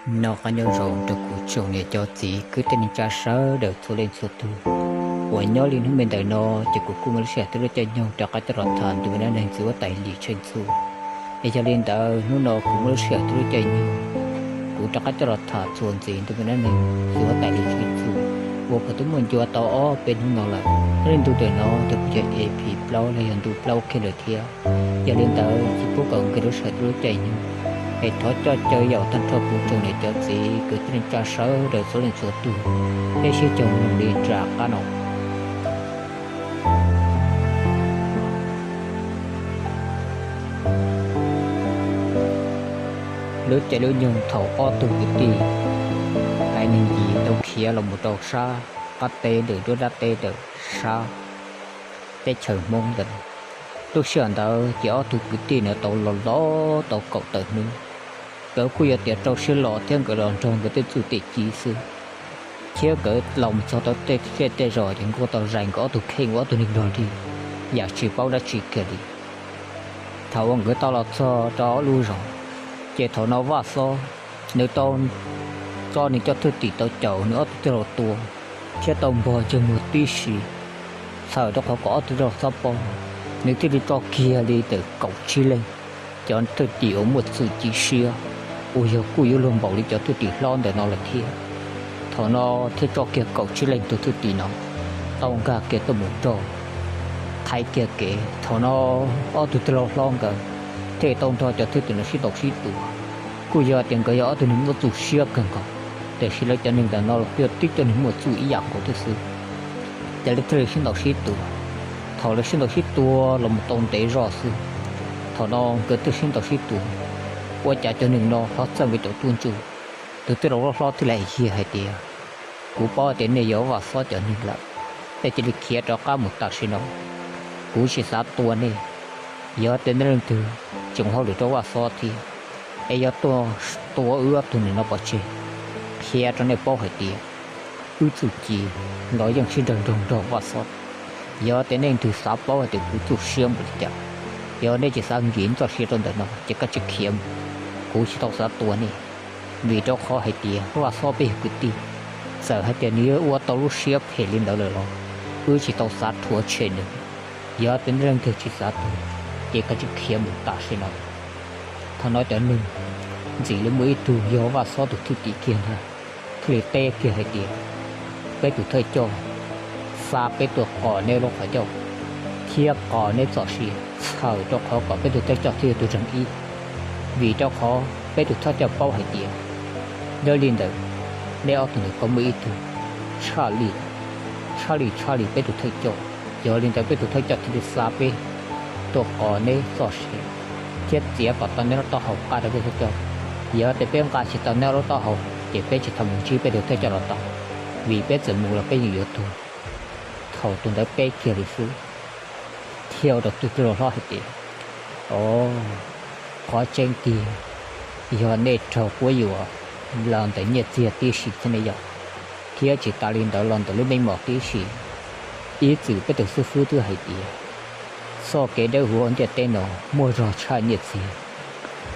Noj qab nyob zoo rau kuv tsoom niam cov txiv kwv tij neej tsa sawv daws txhua leej txhua tug uas nyob li hnub me ntawm no. Ces kuv kuj muaj lub sij hawm thiab lub caij nyoog rov qab coj los tham ntu me dab neeg txiv huab tais Lis Tsheej Txhu. Es yog li ntawd hnub no kuv muaj lub sij hawm thiab lub caij nyoog, kuv rov qab coj los tham txuas ntxiv ntu me dab neeg txiv huab tais Lis Tsheej Txhu uas kuv twb muaj ncua tau ob peb hnub no lawm. Thiab li ntu ntawm no ces kuj yog E P plaub los yog ntu plaub kiag lawm thiab. Yog li ntawd tsis pub kom nkag lub sij hawm thiab lub caij nyoog, es thov coj caw yaum tag nrho kuv tsoom niam cov txiv kwv tij neej tsa sawv daws txhua leej txhua tug, peb sib koom mloog li nram qab no. Lub caij lub nyoog thaum ob tug kwv tij haiv neeg Yim tau khiav los mus rau sab qab teb ntawm nruab dab teb ntawm sab teb chaws Hmoob ntawd. Lub sij hawm ntawd ces ob tug kwv tij ntawd tau los los tau kaum tawm hnub. Nkawd kuj yog tias rau siab los thiab nkawd los nrog nkawd tej txuj tej ci xwb, thiab nkawd los mus txog tau tej zej tej zos ces nquag tau zais nkawd ob tug kheej ua ob tug neeg nrog li, yam tsis paub dab tsi kiag li. Thaum uas nkawd tau los txog rau ob lub zos, ces thaum no Vaj Xob nws tau tso nws cov thwj tim tau caum nws ob tug tij laug tua, thiab tau npog ntsej muag tib si, txhawm rau qhov kom ob tug tij laug txhob paub, nws thiaj li tso kiag li ntawm kaum tsib leeg cov thwj tim uas muaj txuj ci siab, uas yog kuj yuav luag npaum li cov thwj tim hlob ntawm no lawm thiab. Thaum no thiaj tso kiag kaum tsib leeg tus thwj tim no tau nkag kiag tuaj mus nrog thaiv kiag kev. Thaum no ob tug tij laug hlob nkawd thiaj tau nrog cov thwj tim no sib ntaus sib tua. Kuj yog tias nkawd yog ob tug neeg muaj txuj siab kawg nkaus, tiam sis lawv cov neeg ntawm no los kuj yog tib cov neeg muaj txuj ib yam nkaus thiab xwb. Ces lawv thiaj li sib ntaus sib tua. Thaum lawv sib ntaus sib tua los mus tau ntev zog xwb, thaum no nkawd thiaj sib ntaus sib tua, ua cas cov neeg no ho txawj nkawd cov tub ntsuj. Tus tij laug hlob hlob thiaj li hais kiag hais tias, kuv paub tias nej yog Vaj Xob cov neeg lawm, nej cia li khiav rov qab mus tam sim no. Kuv tsis xav tua nej. Yog tias nej leej twg tseem ua hauj lwm rau Vaj Xob thiab, es yog tuaj tua wb ob tug neeg no pov tseg, qhia rau nej paub hais tias wb txuj ci los yeej sib nrag nrog nrog Vaj Xob. Yog tias nej leej twg xav paub hais tias kuv txuj siab npaum li cas, yog nej tsis xav nkim txoj sia rau ntawm no ces kav tsij khiav mus. Kuv tsis tau xav tua nej, vim rau qhov hais tias Vaj Xob peb yog kwv tij. Txawm hais tias nws yuav ua tau lub siab phem li ntawd lawm los wb tsis tau xav rhuav tshem nws. Yog tias nej leej twg tsis xav tuag ces kav tsij khiav mus tam sim no. Thaum no cov neeg ntxim li muaj ib tug yog Vaj Xob tus thwj tim kiag ntag, thiaj li teb kiag hais tias, peb tus thawj coj xa peb tuaj qos neb lub qhov ncauj thiab qos neb txoj sia, txhawm rau qhov kom peb tus thawj coj thiaj yog tus nreeg ib. Vim rau qhov peb tus thawj coj paub hais tias nyob li ntawd, neb ob tug ntawm ko muaj ib tug tshaj li, tshaj li tshaj li peb tus thawj coj. Yog li ntawd peb tus thawj coj thiaj li xa peb tuaj qos neb txoj sia thiab txiav kom tau neb lub taub hau qab rau peb thawj coj. Yog tias peb nqa tsis tau neb lub taub hau ces peb tsis tau mus ntsib peb tus thawj coj los tau, vim peb txawm mus los peb yeej yuav tuag. Thaum tus ntawd teb kiag li xwb, thiaj ua rau tus tij laug hlob hais tias, o, qhov tseeb tiag, yog nej raug quab yuam los ntawm nyiaj txiag tib si thiab ne yom, thiab tsis tas li ntawd los ntawm lub meej mom tib si. Ib txwm peb tus xib fwb twb hais tias txoj kev dawb huv ntiaj teb no muaj zog tshaj nyiaj txiag.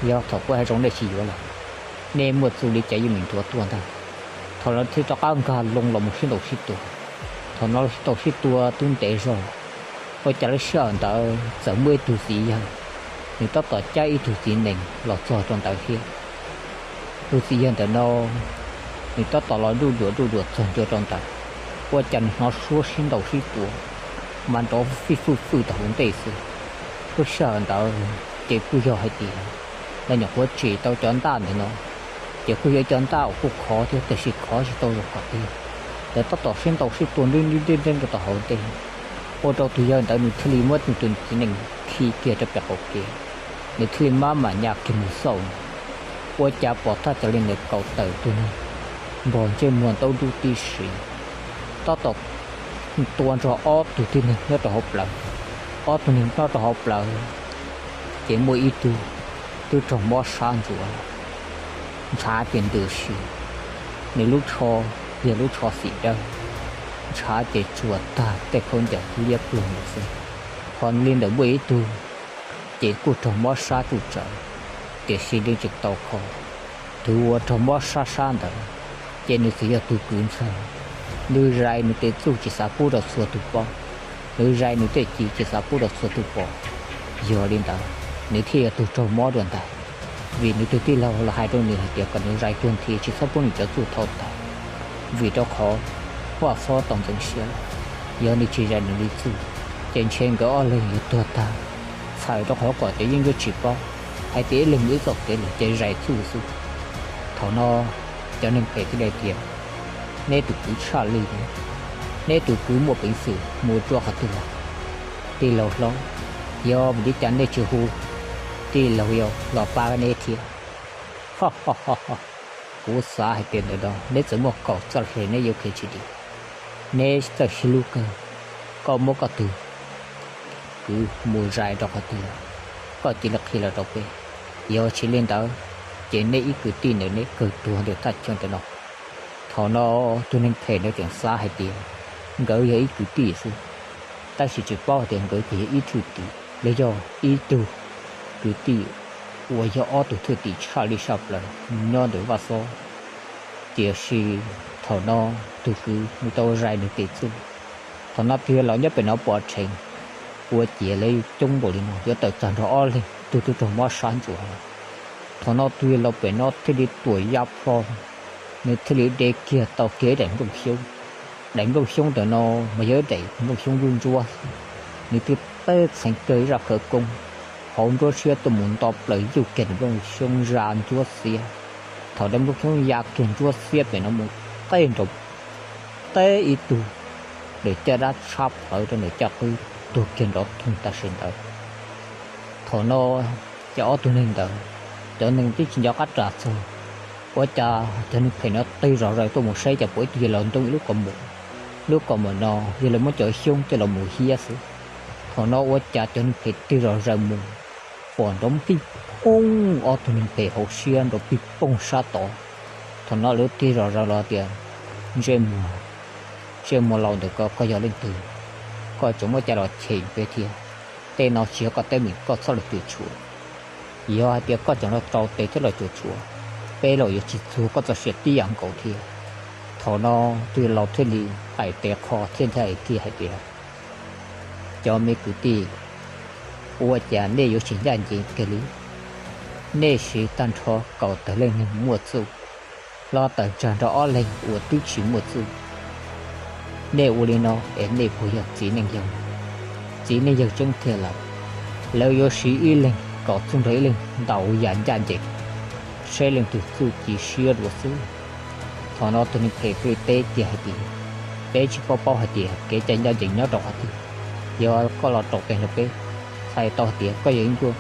Yog thaum kuv hais zoo nej tsis yuav los, nej muaj txuj li cas yeej meem nrhiav tuaj ntag. Thaum no thiaj rov qab nkag loo los mus sib ntaus sib tua. Thaum no sib ntaus sib tua twb ntev zog, ua cas lub sij hawm ntawd txawm muaj ib tug txiv yawg, nws tab tom cab ib tug txiv nees los txog rau ntawd thiab. Tus txiv yawg ntawm no nws tab tom los duj duam duj duam txog ncua rau ntawd, ua cas nws hnov suab sib ntaus sib tua mas nrov fij fwj fwj tom hauv ntej xwb. Lub sij hawm ntawd ces kuj yog hais tias lawv nyuam qhuav tsim tau cov ntaj ntawm no, ces kuj yog cov ntaj uas kuj khov thiab tiam sis khov tsis tau zoo qhov twg. Lawv tab tom sib ntaus sib tua nrib nrib nrib nrib rau tom hauv ntej, ua rau tus yawg ntawd nws thiaj li muab nws tus txiv nees khi kiag rau pem qaum kev, nws thiaj li mab mam nyas kiag mus xauj. Ua cas pom thaj tsam li ntawd kaum tawm tus neeg npog ntsej muag ntaub dub tib si, tab tom tua nrog ob tug tib neeg nyob rau hauv plawv. Ob tug neeg nyob rau hauv plawv ces muaj ib tug twb raug mob sab ntsuav, ntshav ces ntws si, nws lub tsho yog lub tsho xim dawb, ntshav ces tsuas tag tej khaub ncaws liab ploog lawm xwb. Ho li ntawm muaj ib tug ces kuj raug mob sab tsuj tsawv, tiam sis yeej tsis tau kho. Tus uas raug mob sab sab ntawd, ces nws txawm yog tus kwv ntxawg. Nws zais nws tes txuj tsis xav pub rau txhua tus paub, nws zais nws tej ci tsis xav pub rau txhua tus pom. Yog li ntawd, nws thiaj yog tus raug mob dua ntais, vim nws tus tij laug los hais rau nws hais tias kom nws zais tuag nthi tsis txhob pub nws cov txuj thau tag, vim rau qhov Vaj Xob tau ntxeev siab lawm. Yog nws tsis zais nws li txuj, ces ntshe nkawd ob leeg yuav tuag tag, txhawm rau qhov kom cov yeeb ncuab tsis paub hais tias ib leeg mus ib txoj kev lawm ces zais txuj xwb. Thaum no cov neeg phem thiaj li tias, neb tus kwv tshaj lij, neb tus kwv muaj peev xwm mus rau qhov twg los? Tij laug hlob, yog vim li cas nej tsis hu tij laug yau los pab neb thiab? Kuv xav hais tias ntawm no neb txawm muaj kaum txoj hle neb yuav khiav tsis dim. Neb txawj sib hlub kawg, koj muab koj tus kwv mus zais rau qhov twg los, koj cia li qhia los rau peb. Yog tsis li ntawd, ces neb ib kwv tij ntawm neb kawg tuag ntawm thaj chaw ntawm no. Thaum no tus neeg phem ntawd tseem xav hais tias nkawd yog ib kwv tij xwb, tab sis tsis paub hais tias nkawd ces yog ib thwj tim los yog ib tug kwv tij uas yog ob tug thwj tim tshaj lij tshaj plaws nyob ntawm Vaj Xob. Tiam sis thaum no tus kwv nws tau zais nws tes txuj. Thaum no tus yawg laus nyob pem no pom dheev, ua ciav lawv coob npaum li no yuav tawm tsam nrog ob leeg tug twb raug mob sab ntsuav. Thaum no tus yawg laus pem no thiaj li tuam ya plho, nws thiaj li de kiag tau kiag ib daim nplooj xyoob. Daim nplooj xyoob ntawm no mas yog ib daim nplooj xyoob ntsuab ntsuab, nws twb teb txheev kiag ib zaj khawv koob hauv nruab siab tuaj mus nto plaws yuj kiag daim nplooj xyoob ya ntsuab xiab. Thaum daim nplooj xyoob ya kiag ntsuab xiab pem no mus, teb nroo, teb ib tug daim caj dab tshab plawv rau nws caj qwb tuag kiag nrov thooj tam sim ntawd. Thaum no ces ob tug neeg ntawd, cov neeg twb tsis nco qab ras txog, ua cas cov neeg phem no tig zom zaws tuaj mus saib cas pom ib tug yawg laus ntoo ib lub kaus mom. Lub kaus mom no yog lawv muab cov xyoob coj los mus hiab xwb. Thaum no ua cas cov neeg phem tig zom zaws mus, pom nrov pij pooj, ob tug neeg phem hauv siab nrov pij pooj sab tod. Thaum no lawv tig zom zaws los tias, ntsej muag, ntsej muag laus ntawm ko koj yog leej twg? Koj tseem muab cai los chem peb thiab. Tej no tsis yog koj teeb meem, koj txhob los cuam tshuam. Yog hais tias koj tseem los rau tes thiab los cuam tshuam, peb los yuav tsis txuag koj txoj sia tib yam nkaus thiab. Thaum no tus yawg laus thiaj li qaim tes qho thiab nthe hais tias, cov me kwv tij, ua cas nej yuav tsis ncaj ncees kiag li? Nej siv tag nrho kaum tawm leej neeg muaj txuj los tawm tsam nrog ob leeg uas twb tsis muaj txuj. Nej ua li no es nej puas yog txiv neej yawg? Txiv neej yawg tseeb tiag lawm, lawv yuav siv ib leeg kaum txuj nrog ib leeg ntaus yam ncaj ncees, saib leej twg txuj ci siab dua xwb. Thaum no tus neeg phem thiaj li teb kiag hais tias, peb tsis paub paub hais tias kev cai ncaj ncees nyob rau qhov twg. Yog koj los rau tes nrog peb, txhais tau hais tias koj yog ib ncuaj.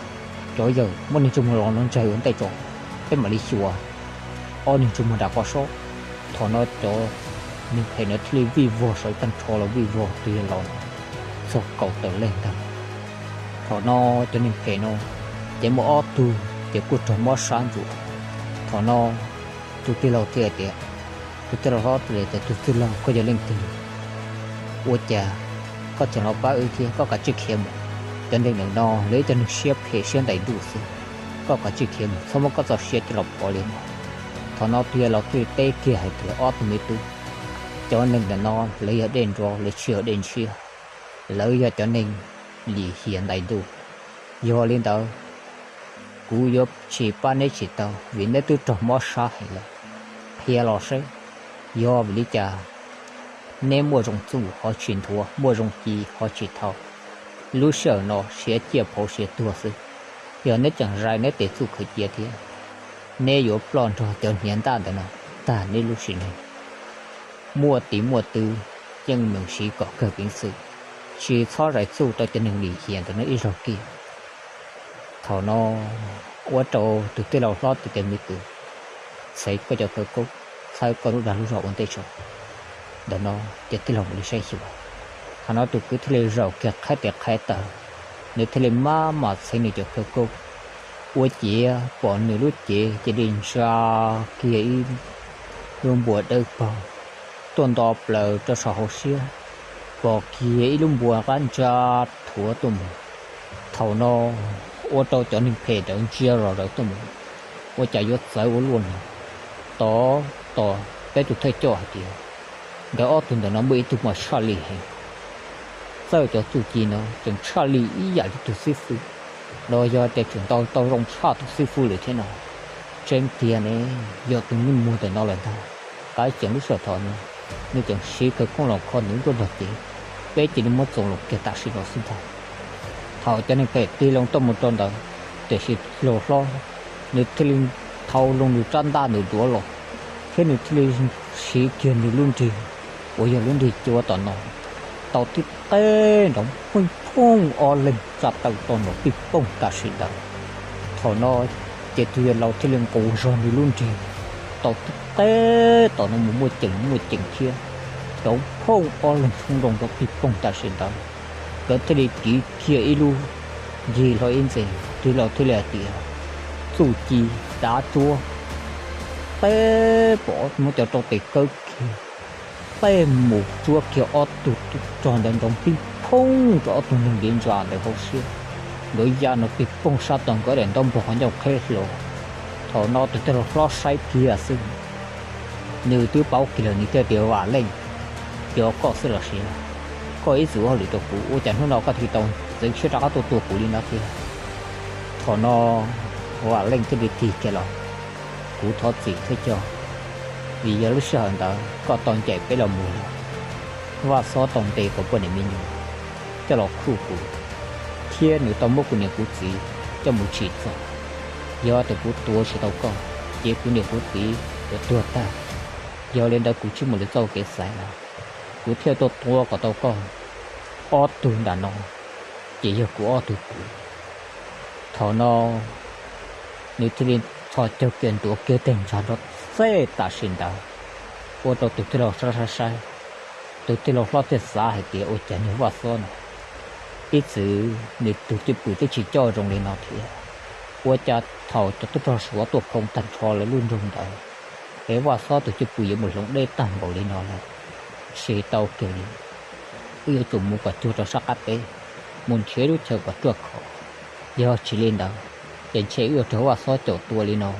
Cov yawg, muab niag ntsej muag laus no ntseg ua ntej tso, peb mam li xyuas ob niag ntsej muag nram qhov sob. Thaum no cov neeg phem no thiaj li vij vog sawv tag nrho los vij vog tus yawg laus no txog kaum tawm leej ntag. Thaum no cov neeg phem no ces muaj ob tug ces kuj raug mob sab ntsuav. Thaum no tus tij laug thiaj tias, tus tij laug hlob tias, tus tij laug, koj yog leej twg? Ua cas koj tseem los pab wb thiab? Koj kav tsij khiav mus. Cov neeg ntawm no lawv ib cov neeg siab phem siab ntais ntuj xwb, koj kav tsij khiav mus, txhob muab koj txoj sia coj los pov li no. Thaum no tus yawg laus thiaj li teb kiag hais tias, ob tug me tub, cov neeg ntawm no lawv yog dej nrov, lawv tsis yog dej ntshiab, lawv yog cov neeg lim hiam ntais ntuj. Yog li ntawd, kuv yuav tsis pab neb tsis tau vim neb twb raug mob sab heev lawm. Qhia los seb, yog vim li cas neb muaj zoo txuj ho tsis nthuav, muaj zoo ci ho tsis thau? Lub sij hawm no siav ciaj phauv siav tuag xwb. Yog neb tseem zais neb tes txuj khaws cia thiab, neb yuav ploj nrog cov hniav ntaj ntawm no tag neb lub sim neej. Muaj tis muaj tw, yeej meem siv kom kawg peev xwm, tsis txhob zais txuj rau cov neeg lim hiam ntawm no ib zaug kiag. Thaum no ua rau tus tij laug hlob tias, me kwv, txhev koj cov khawv koob, txhawb koj lub dag lub zog ua ntej tso. Ntawm no ces tij laug mam li saib xyuas. Thaum no tus kwv thiaj li zaum kiag qhaib tes qhaib taw, nws thiaj li maj mam txhev nws cov khawv koob. Ua ciav pom nws lub cev cia li ntsa kiag ib lub npua dawb paug tuaj nto plaws rau saum hauv siab, pom kiag ib lub npua qab ntsa thuav tuaj mus. Thaum no ua rau cov neeg phem ntawd ntsia zom zaws tuaj mus, ua cas yuav txawv ua luaj li. tod tos peb tus thawj coj hais tias nkawd ob tug ntawm no muaj ib tug mas tshaj lij heev. Txawj cov txuj ci no tseem tshaj lij ib yam li tus xib fwb, los yog tias tseem tau tau zoo tshaj tus xib fwb lawm thiab no. Tseeb tiag ne, yog tus neeg muag ntawm no lawm ntag. Qav Ceev lub sij hawm no nws tseem siv khawv koob los kho nws nruab nrog cev, peb cia li muab txoos los kiag tam sim no xwb ntag. Thaum cov neeg phem tig loo tuaj mus rau ntawd, tiam sis lau hlob nws thiaj li thau loo nws rab ntaj nws duav los, thiab nws thiaj li siv kiag nws lub nrig uas yog lub nrig cua tom no, tau tib teb nrov pheej phooj ob leeg tsa taw rau nrov pij pooj tam sim ntawd. Thaum no ces tus yawg laus thiaj li nqus zog nws lub nrig, tau tib teb tom no mus muaj ceem muaj ceem thiab, nrov phooj ob leeg tshoob nroo nrov pij pooj tam sim ntawd. Nkawd thiaj li kiv kiag ib lub ncig hlo ib ntxes, tus laus thiaj li hais tias, txuj ci dav tsuab, peb pom muab cov rau tes kawb kiag, peb mus tsuab kiag ob tug tub rog ntawd nrov pij phooj rau ob tug neeg liv ntsa ntawd hauv siab. Nkawd ya no pij pooj sab tod nkawd daim ntaub npog qhov ncauj qheb hlo. Thaum no tus tij laug hlob saib kiag xwb, nws twb paub kiag lawm nws thiaj tias, Vam Leej, yog koj xwb los sis? Koj ib txwm ua hauj lwm rau kuv, ua cas hnub no koj thiaj tau txeev siab rov qab tuaj tua kuv li no thiab? Thaum no Vam Leej thiaj li tig kiag los, kuv thov txim thawj coj, vim yog lub sij hawm ntawd koj tau ncaim peb los mus lawm. Vaj Xob tau ntes kuv poj niam me nyuam coj los khuj kuv, thiab nws tau muab kuv niam kuv txiv coj mus tsim txom. Yog tias kuv tua tsis tau koj, ces kuv niam kuv txiv yuav tuag tag. Yog li ntawd kuv tsis muaj lwm txoj kev xaiv lawm, kuv thiaj tuaj tua kom tau koj. Ob tug nram no ces yog kuv ob tug kuv. Thaum no nws thiaj li txhos caug kiag ntuav kiag teg ntsag nrov txej tam sim ntawd, ua rau tus tij laug saib saib saib, tus tij laug hlob thiaj xav hais tias ua cas niag Vaj Xob no ib txwm nws tus cwj pwm twb tsis coj zoo li no thiab, ua cas thaum cov tub rog Suav tuaj khoo tag nrho lawv lub nroog ntawd, es Vaj Xob tus cwj pwm yuav mus hloov deb tag npaum li no lawm. Tsis tau kiag li, wb yuav tsum mus kom cuag rau sab qab teb, mus nrhiav lub chaw kom ruaj khov. Yog tsis li ntawd, ces ntshe wb yuav raug Vaj Xob caum tua li no,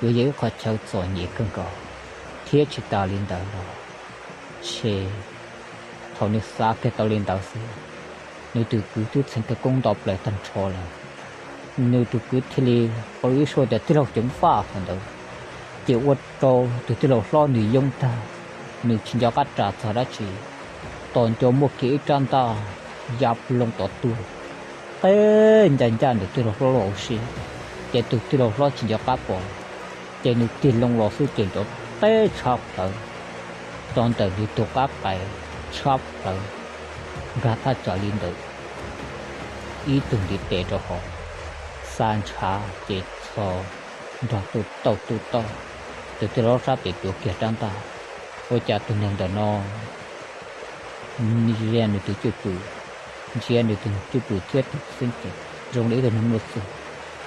yuav yog ib qhov chaw txom nyem kawg nkaus. Thiab tsis tas li ntawd los, ntshe thaum nws xav kiag tau li ntawd xwb, nws tus kwv twb txheev khawv koob nto plaws tag nrho lawm. Nws tus kwv thiaj li qw ib suab tias, tij laug Ceev Vaj thaum ntawd, ces ua rau tus tij laug hlob nws yoob tag, nws tsis nco qab ras txog dab tsi, tos nco muaj kiag ib rab ntaj ya loo tod tuaj, qeb ncaj ncaj ntawm tij laug hlob lub hauv siab, ces tus tij laug hlob tsis nco qab pom, ces nws tig loo los xwb ces nrov teb tshab plawv rau ntawm nws tus qab qais tshab plawv, nkag thaj tsam li ntawm ib tug ntiv tes rau hauv, xa ntshav ces txhos nrog tu tauj tu tauj, tus tij laug hlob sab tes tuav kiag rab ntaj. Ua cas tus neeg ntawm no ntsia nws tus cwj pwm, ntsia nws tus cwj pwm thiab tus xeeb ceem zoo li ib tug neeg muaj txuj,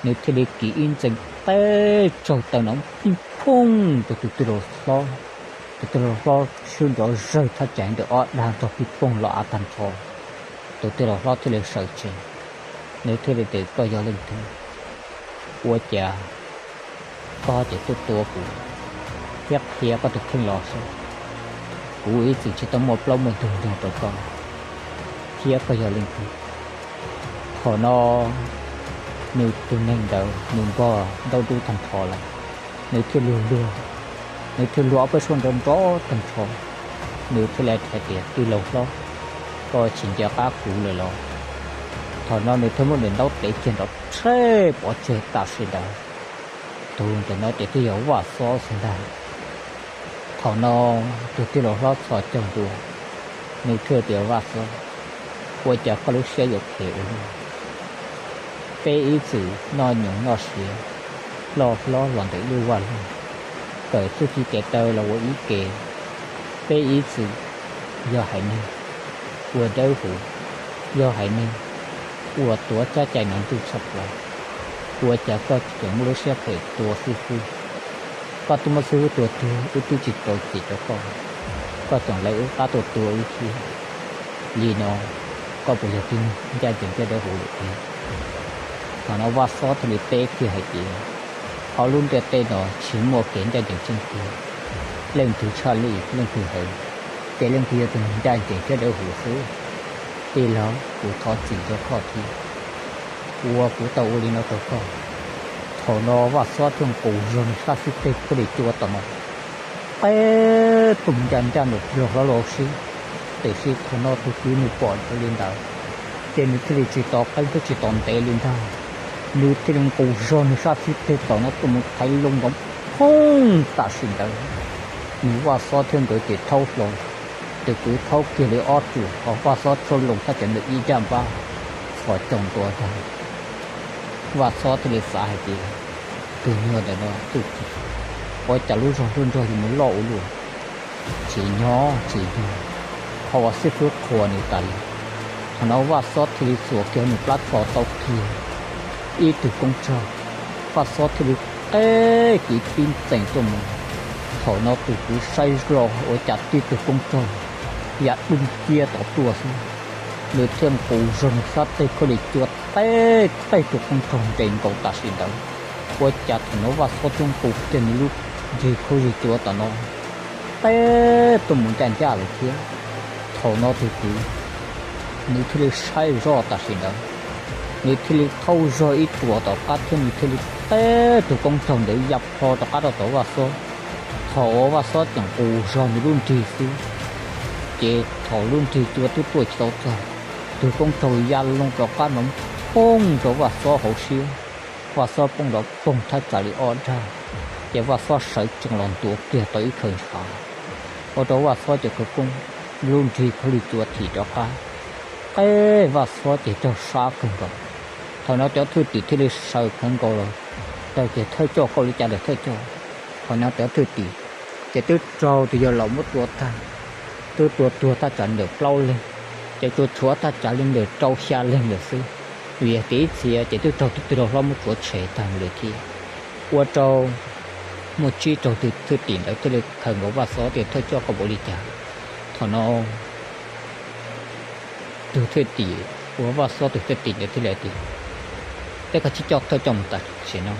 nws thiaj li kiv ib ntxees teb tsaug taw nrov pij phooj rau tus tij laug hlob. Tus tij laug hlob swb nrov zawg thaj tsam ntawm ob dag nrog pij pooj los av tag nrho. Tus tij laug hlob thiaj li sawv tsees, nws thiaj li tias, koj yog leej twg? Ua cas koj ces tuaj tua kuv thiab qhia koj tus kheej los saib? Kuv ib txwm tsis tau muaj plaub muaj ntug nroog rau koj, thiab koj yog leej twg? Thaum no nws tus neeg ntawd nws npog ntaub dub tag nrho lawm, nws thiaj luag luag, nws thiaj luag ob peb suab nrov nrov tag nrho. Nws thiaj li hais tias, tij laug hlob, koj tsis nco qab kuv lawm los? Thaum no nws thiaj muab nws ntaub tev kiag nrov rhe pov tseg tam sim ntawd. Tus ntawm no ces twb yog Vaj Xob xwb ntag. Thaum no tus tij laug hlob txhos caug ntua, nws thiaj tias, Vaj Xob, ua cas koj lub siab yuav phem ua luaj? Peb ib txwm noj nyoos noj siav, loj hlob los ntawm ib lub vaj loog, kawm txuj ci tes taw los ua ib ke. Peb ib txwm yog haiv neeg ua dawb huv, yog haiv neeg ua tuav tsab cai no ntuj tshaj plaws. Ua cas koj tseem muaj lub siab phem tua xib fwb? Koj twb muab xib fwb tua tuag wb twb tsis rau txim rau koj, koj tseem lawv wb qab tuaj tua wb thiab. Li no koj puas yog tib neeg ncaj ncees thiab dawb huv lawm tiag? Thaum no Vaj Xob thiaj li teb kiag hais tias, Hauv lub ntiaj teb no tsis muaj kev ncaj ncees tseeb tiag, leej twg tshaj lij leej twg heev, ces leej twg yog tus neeg ncaj ncees thiab dawb huv xwb. Tij laug, kuv thov txim rau koj thiab, uas kuv tau ua li no rau koj. Thaum no Vaj Xob thiaj nqus zog nws sab xib teg khaub lig cua tom no, teb tuaj mus ncaj ncaj nraim los hlob los sib. Tiam sis thaum no tus kwv nws pom li ntawd, ces nws thiaj li tsis tos qeeb thiab tsis tos ntev li ntag, nws thiaj li nqus zog nws sab xib teg tom no tuaj mus thaiv loo nrov phooj tam sim ntawd. Nws Vaj Xob thiab nkawd ces thaub hlo, tus kwv thaub kiag li ob tsuam, ho Vaj Xob tsuab loo thaj tsam ntawm ib daj npab, txhos caug ntua tag. Vaj Xob thiaj li xav hais tias, tus nyuag ntawm no txuj ci, ua cas lub zog nruab nrog yuav mus loj ua luaj. Tsis nyob tsis nyob, qhov uas xib fwb qhuas nws tas li. Thaum no Vaj Xob thiaj li xuas kiag nws plab tsho tau kiag ib tug koob tsog, Vaj Xob thiaj li teb kiv pib ntxees tuaj mus. Thaum no tus kwv saib zoj ua cas tib tug koob tsog ya dub nciab tom tuaj xwb, nws thiaj nqus zog nws sab teg khaub lig cua teb teb tus koob tsog nres nkaus tam sim ntawd. Ua cas thaum no Vaj Xob thiaj nqus kiag nws lub nrig khaub lig cua tom no teb tuaj mus ncaj ncaj lawm thiab. Thaum no tus kwv nws thiaj li saib zoj tam sim ntawd, nws thiaj li thaub zog ib tsuam tom qab thiab nws thiaj li teb tus koob tsog ntawd ya plho rov qab rau tom Vaj Xob. Thaum uas Vaj Xob tseem nqus zog nws lub nrig xwb, ces thaum lub nrig cua twb tuaj tsis tau txog, tus koob tsog ya loo rov qab nrov phooj rau Vaj Xob hauv siab. Vaj Xob poob nrov poog thaj tsam li ob dag, ces Vaj Xob sawv tsees los ntuav kiag tau ib khaws ntshav, ua rau Vaj Xob cov khawv koob lub nrig khaub lig cua thim rov qab. Teb Vaj Xob ces raug sab kawg nkaus. Thaum no cov thwj tim thiaj li sawv kawg nkaus los raws kiag thawj coj, kaum li cas ntawm thawj coj. Thaum no cov thwj tim ces twb raug tus yawg laus muab tua tag, twb tua tuag thaj tsam li ntawm plaub leeg, ces tsuas tshuav thaj tsam li ntawm rau xya leeg lawm xwb. Vim tias ib txhia ces twb raug tus tij laug hlob muab tsuav tshem tag lawm thiab. Ua rau muaj tsib rau tus thwj tim ntawd thiaj li khaws nkaus Vaj Xob tias thawj coj koj puas li cas. Thaum no tus thwj tim uas Vaj Xob tus thwj tim ntawd thiaj li hais tias, peb kav tsij coj thawj coj mus tam sim no.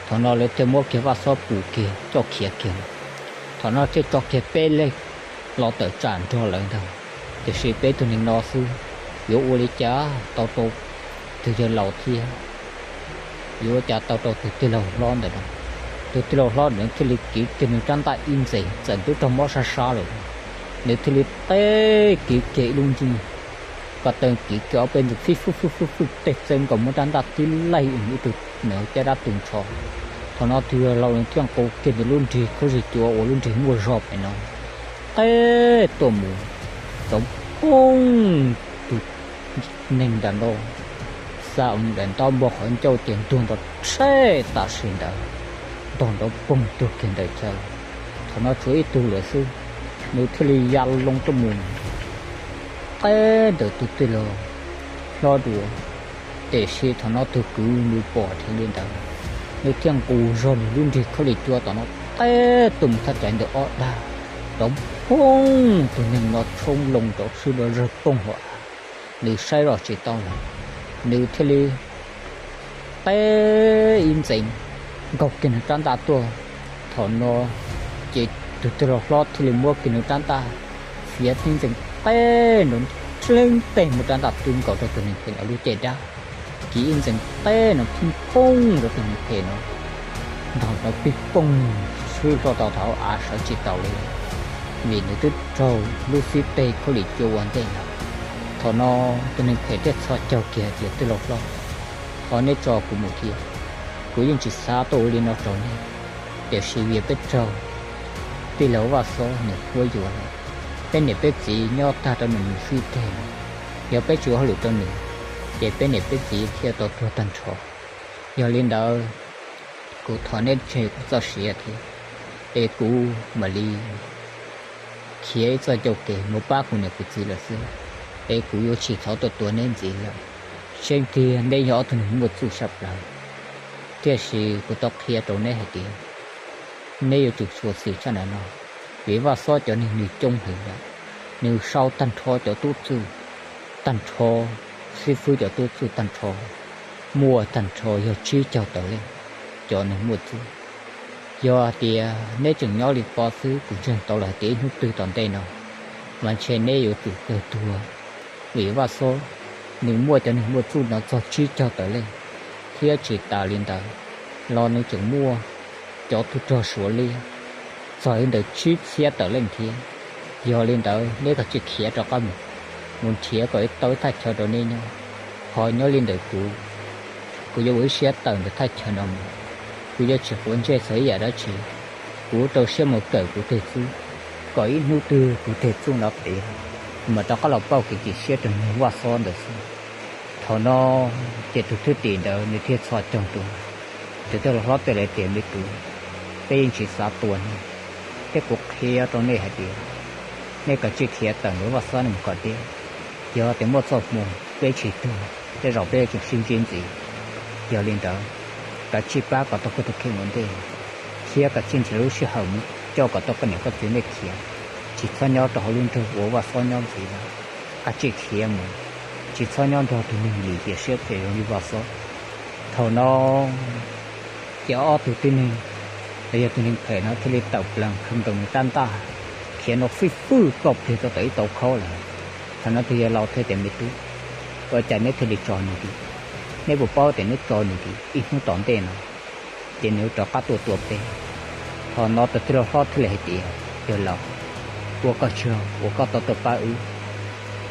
Thaum no lawv thiaj muab kiag Vaj Xob pus kiag coj khiav kiag lawm. Thaum no thiaj tso kiag peb leeg los tawm tsam nrog lawv ntag. Tiam sis peb tug neeg no xwb, yuav ua li cas tau rau tus yawg laus thiab yuav ua cas tau rau tus tij laug hlob ntawm no. Tus tij laug hlob ntawd thiaj li kiv kiag nws rab ntaj ib ntxees, txawm twb raug mob sab sab lawm, nws thiaj li teb kiv kiag ib lub nrig ko taw kiv kiag ob peb ntxees fij fwj fwj fwj fwj tej txawb nkaus muab rab ntaj tib laig ib tug caj dab tu nrho. Thaum no tus yawg laus nws thiaj nqus kiag nws lub nrig khaub zig cua uas lub nrig muaj zog pem no teb tuaj mus, rov poob tus neeg nram no, xa mus daim ntaub npog qhov ncauj ces ntuag nrov tshaj tam sim ntawd, ntog nrov poog tuag kiag ntawm chaw. Thaum no tshuav ib tug lawm xwb, nws thiaj li ya loo tuaj mus teb ntawm tus tij laug hlob dua. Tiam sis thaum no tus kwv nws pom dheev li ntawd, nws thiaj nqus zog nws lub nrig khaub lig cua tom no teb tuaj mus thaj tsam ntawm ob dag, rov poob tus neeg no tshoob loo rau swb nrov zawg poog hauv av. Nws saib los tsis tau lawm, nws thiaj li teb ib ntxees nkaug kiag nws rab ntaj tuaj. Thaum no ces tus tij laug hlob thiaj li muab kiag nws rab ntaj, fiav tib ntxees teb nrov nreeb teg muab rab ntaj twb nkaus rau tus neeg phem no lub caj dab, kiv ib ntxees teb no phij phooj rau tus neeg phem no, ntog nrov pij pooj swb hlo tau hauv av sawv tsis taus li, vim nws twb raug lub xib teg khaub lig cua ua ntej lawm. Thaum no tus neeg phem thiaj txhos caug kiag hais tias, tij laug hlob, thov neb tso kuv mus thiab, kuv yeej tsis xav tuaj ua li no rau neb, tiam sis vim peb raug tij laug Vaj Xob nws quab yuam lawm. Peb niam peb txiv nyob tag rau nws mus xib teg lawm, yog peb tsis ua hauj lwm rau nws, ces peb niam peb txiv thiaj tau tuag tag nrho. Yog li ntawd, kuv thov neb tseg kuv txoj sia thiab, es kuv mam li khiav ib txoj ncauj kev mus pab kuv niam kuv txiv lawm xwb, es kuv yuav tsis txhob tuaj tua neb ntxiv lawm. Tseeb tiag neb yog ob tug neeg muaj txuj saj plaws, tiam sis kuv tau qhia rau neb hais tias neb yuav tsum xyuam xim tshaj ntawm no, vim Vaj Xob cov neeg nws coob heev lawm, nws sau tag nrho cov tub txuj tag nrho, xib fwb cov tub txuj tag nrho, muaj tag nrho yog tsib caug tawm leej. cov neeg muaj txuj. Yog hais tias neb tseem nyob li ko xwb, kuv ntseeg tau lawm hais tias ib hnub twg tom ntej no mas ntshe neb yuav tsum kawg tuag, vim Vaj Xob nws muaj cov neeg muaj txuj no txog tsib caug tawm leej, thiab tsis tas li ntawd los nws tseem muaj cov tub rog Suav liab txog li ntawm tsib txhiab tawm leej thiab. Yog li ntawd neb kav tsij khiav rov qab mus, mus nrhiav kom ib tau ib thaj chaw rau neb nyob, ho nyob li ntawm kuv, kuv yuav ua ib siab tawm ntawm thaj chaw no mus. Kuv yuav tsis quav ntsej txog ib yam dab tsi, kuv rau siab mus kawm kuv teg txuj, kom ib hnub twg kuv teg txuj no qias, kuv mam rov qab los pauj kev cia siab rau niag Vaj Xob ntawd xwb. Thaum no ces tus thwj tim ntawd nws thiaj txhos caug ntua, tus tij laug hlob thiaj li tias, Me tub, peb yeej tsis xav tua neb, thiab kuv qhia rau nej hais tias nej kav tsij khiav tawm ntawm Vaj Xob no mus kom tiav. Yog tias muaj txoj hmoo peb tsis tuag, tej zaum peb yuav tsum sib ntsib ntxiv. Yog li ntawd, kav tsij pab kom tau koj tus kheej ua ntej, thiab kav tsij nrhiav lub sij hawm mus coj kom tau koj niam koj txiv nej khiav, tsis txhob nyob rau hauv lub nroog uas Vaj Xob nyob ntxiv lawm. Kav tsij khiav mus, tsis txhob nyob nrog tus neeg lim hiam siab phem zoo li Vaj Xob. Thaum no ces ob tug tib neeg los yog tus neeg phem no thiaj li tawm plaws khawm nroos nws tab ntaj, khiav no fij fwj kauj pliag rau tom ib tauv khaub lawm. Thaum no tus yawg laus thiaj tias, Me tub, ua cas neb thiaj li tso nws dim? Neb puas paub tias neb tso nws dim ib hnub tom ntej no ces nws yuav rov qab tuaj tua peb? Thaum no tus tij laug hlob thiaj li hais tias, Yawg laus, ua koj tsaug uas koj tau tuaj pab wb,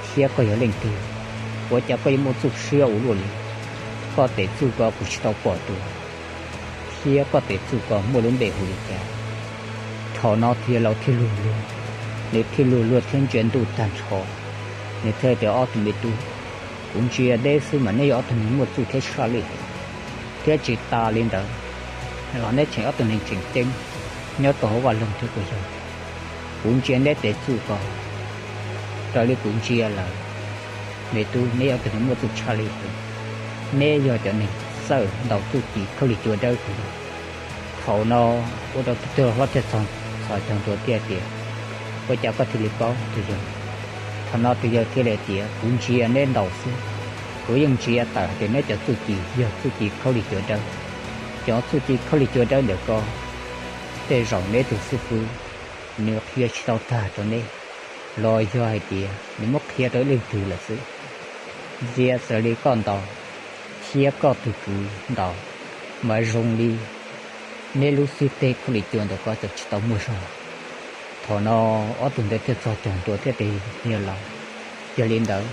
thiab koj yog leej twg? Ua cas koj yuav muaj txuj siab ua luaj li? Koj tes txuj ko kuv tsis tau pom dua, thiab koj tes txuj ko muaj lub npe hu li cas? Thaum no tus yawg laus thiaj luag luag, nws thiaj luag luag thiab ntsia ntuj tag nrho, nws thiaj tias, Ob tug me tub, kuv ntsia neb xwb mas neb yog ob tug neeg muaj txuj thiab tshaj lij heev, thiab tsis tas li ntawd los neb tseem ob tug neeg tseem ceeb nyob rau hauv vaj loog thiab puas yog? Kuv ntsia neb tes txuj ko, raws li kuv ntsia lawm, me tub, neb yog ob tug neeg muaj txuj tshaj lij heev. Neb yog cov neeg txawj ntaus txuj ci khaub lig cua dawb puas yog? Thaum no ua rau tus tij laug hlob thiaj txhos caug ntua thiaj tias, Ua cas koj thiaj li paub tus yawg? Thaum no tus yawg thiaj li tias, Kuv ntsia neb ntaus xwb, kuv yeej ntsia tawm hais tias neb cov txuj ci yog txuj ci khaub lig cua dawb. Cov txuj ci khaub lig cua dawb ntawm ko, tej zaum neb tus xib fwb nws qhia tsis tau tag rau neb, los yog hais tias nws muab qhia rau ib leej twg lawm xwb. Ntsia txawm li koj ntaus thiab koj tus kwv ntaus mas zoo li neb lub xib teg khaub lig cua ntawm ko tseem tsis tau muaj zog. Thaum no ob tug ntawd thiaj txhos caug ntua thiab tias, Yawg laus, yog li ntawd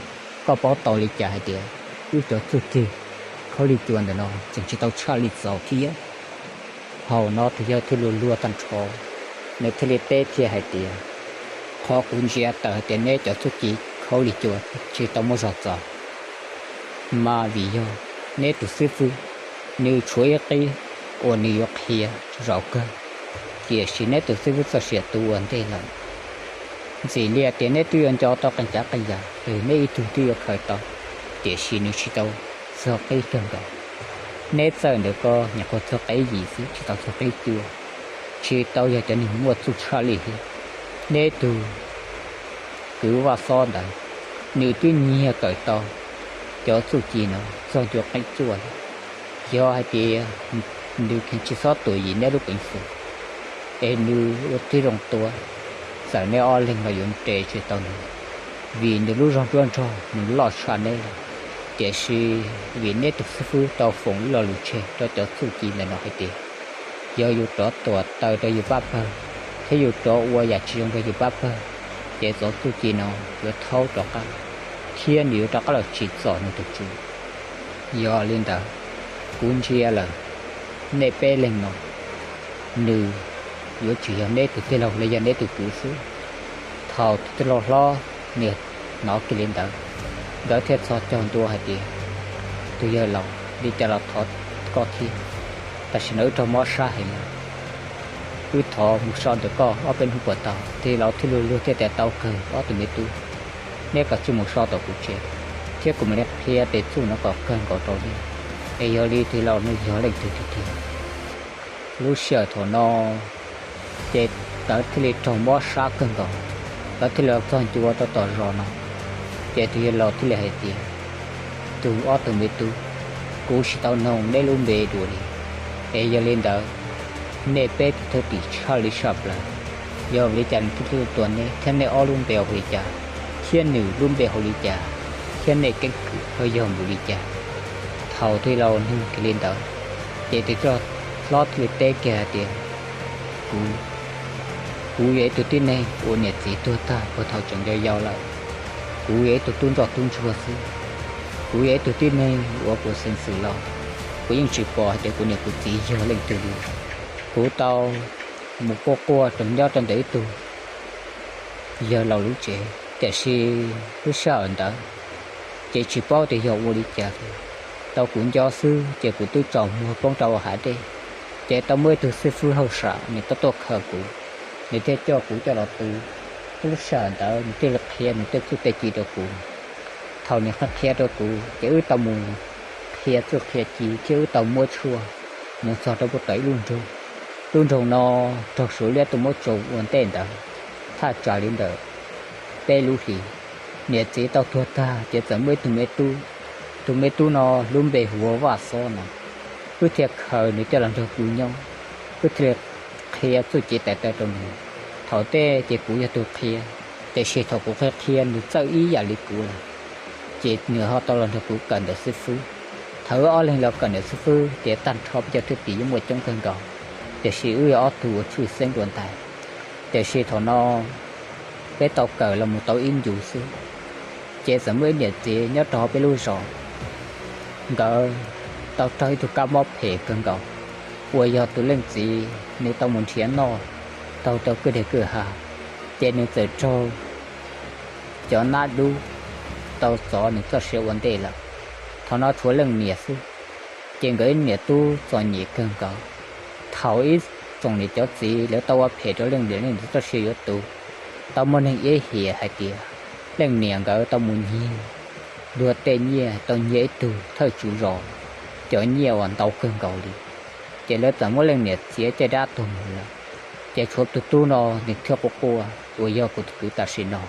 koj paub tau li cas hais tias wb cov txuj ci khaub lig cua ntawm no tseem tsis tau tshaj lij txaus thiab? Thaum no tus yawg thiaj luag luag tag nrho, nws thiaj li teb thiaj hais tias, Qhov kuv ntsia tawm hais tias neb cov txuj ci khaub lig cua tsis tau muaj zog txaus mas vim yog neb tus xib fwb nws tshuav ib qib uas nws yuav qhia zaum kawg, tiam sis neb tus xib fwb txoj sia tu ua ntej lawm. Ntxim li hais tias neb twb yuav nco tau qee tsav qee yam, neb ib tug twb yuav khaws tau, tiam sis nws tsis tau txog qib kawg nkaus. Neb txawj ntawm ko nyuam qhuav txog qib yim xwb, tsis tau txog qib cuaj, tsis tau yog cov neeg muaj txuj tshaj lij thiab. Neb tus kwv Vaj Xob ntawd, nws twb nyiag kawm tau cov txuj ci no txog ncua qib cuaj lawm. Yog hais tias nws kheev tsis txhob tuam yim neb lub peev xwm, es nws ua tib zoo tua, txawm neb ob leeg los yuav nres tsis tau nws, vim nws lub zog nruab nrog nws loj tshaj neb lawm. Tiam sis vim neb tus xib fwb tau foom ib lo lus tseg rau cov txuj ci ntawm no hais tias, yog yus rov tuam taws rau yus pab pawg, thiab yus rov ua yam tsis zoo rau yus pab pawg, ces cov txuj ci no yuav thaub rov qab, thiab nws yuav rov qab los tsim txom nws tus tswv. Yog li ntawd, kuv ntsia lawm, nej peb leeg no, nws yuav tsis yog neb tus tij laug los yog neb tus kwv xwb. Thaum tus tij laug hlob nws hnov kiag li ntawd, nkawd thiaj txhos caug ntua hais tias, tus yawg laus, li cas los thov koj thiab, tam sim no wb raug mob sab heev lawm, wb thov mus so ntawm koj ob peb hnub puas tau? Tus yawg laus thiaj luag luag thiaj tias, tau kawg ob tug me tub, neb kav tsij mus so tom kuv tsev, thiab kuv mam li qhia tes txuj no kom kawg nkaus rau neb, es yog li tus yawg laus no yog leej twg tiag tiag. Lub sij hawm thaum no ces nkawd thiaj li raug mob sab kawg nkaus, nkawd thiaj li txog ncua rau tom zos no. Ces tus yawg laus thiaj li hais tias, tus ob tug me tub, kuv tsis tau noog neb lub npe dua li, Es yog li ntawd, nej peb tus thwj tim tshaj li tshaj plaws, yog vim li cas nws thiaj li tua nej, thiab nej ob lub npe hu li cas, thiab nws lub npe hu li cas, thiab nej keeb kwm ho yog npaum li cas? Thaum twg los nug kiag li ntawd, ces tus hlob thiaj li teb kiag hais tias, kuv, kuv yog ib tug tib neeg uas niam txiv tuag tag puag thaum tseem yau yau lawm. Kuv yog ib tug tub ntsoj tub ntsuag xwb. Kuv yog ib tug tib neeg uas kuv xeev xwm los, kuv yeej tsis pom hais tias kuv niam kuv txiv yog leej twg li. Kuv tau mus quaj quaj rau nyob rau ntawm ib tug yawg laus lub tsev, tiam sis lub sij hawm ntawd ces tsis paub tias yog ua li cas, tau kuv nco xwb ces kuv twb tsaus muag poob rau hauv hav dej. Ces tau muaj ib tug xib fwb hauj sam nws tuaj tuaj khaws kuv, nws thiaj coj kuv coj los tu. Lub sij hawm ntawd nws thiaj li qhia nws tej txuj tej ci rau kuv. Thaum nws qhia qhia rau kuv ces wb tau mus qhia txuj qhia ci thiab wb tau muab tshuaj mus txog rau puag tom ib lub nroog. Lub nroog no raug Suav liab tuaj muab tsoo ua ntej ntawd thaj tsam li ntawm peb lub hlis. Niam txiv tau tuag tag ces txawm muaj ib tug me tub. Tus me tub no lub npe hu ua Vaj Xob no. Wb thiaj khaws nws coj los nrog kuv nyob, wb thiaj li qhia txuj ci tais taw rau nws. Thaum tej ces kuv yog tus qhia, tiam sis thaum kuv qhia qhia nws txawj ib yam li kuv lawm, ces nws ho tau los nrog kuv kawm ntawm xib fwb. Thaum wb ob leeg los kawm ntawm xib fwb ces tag nrho peb cov thwj tim yeej muaj coob kawg nkaus, tiam sis wb yog ob tug uas tshwj xeeb dua ntais. Tiam sis thaum no peb tau kawm los mus tau ib ncu xwb, ces txawm muaj ib niam txiv nyob rau hauv peb lub zos, nkawd tau raug ib tug kab mob phem kawg nkaus, uas yog tus leej txiv nws tau mus nrhiav noj taug rau kwj deg kwj ha, ces nws txawm raug cov nab dub tau txov nws txoj sia ua ntej lawm. Thaum no tshuav leej niam xwb, ces nkawd ib niam tub txom nyem kawg nkaus. Thaum ib tsoom niam cov txiv lawv tau ua phem rau leej niam, leej niam txoj sia yuav tu, tau muaj neeg iab hiam hais tias leej niam nkawd tau mus nyiag luag tej nyiaj, tau nyiag ib tug thawj tswv zos cov nyiaj uas ntau kawg nkaus li, ces lawv txawm muab leej niam txiav caj dab tuag mus lawm. Ces tshuav tus tub no nws thiaj quaj quaj uas yog kuv tus kwv tam sim no,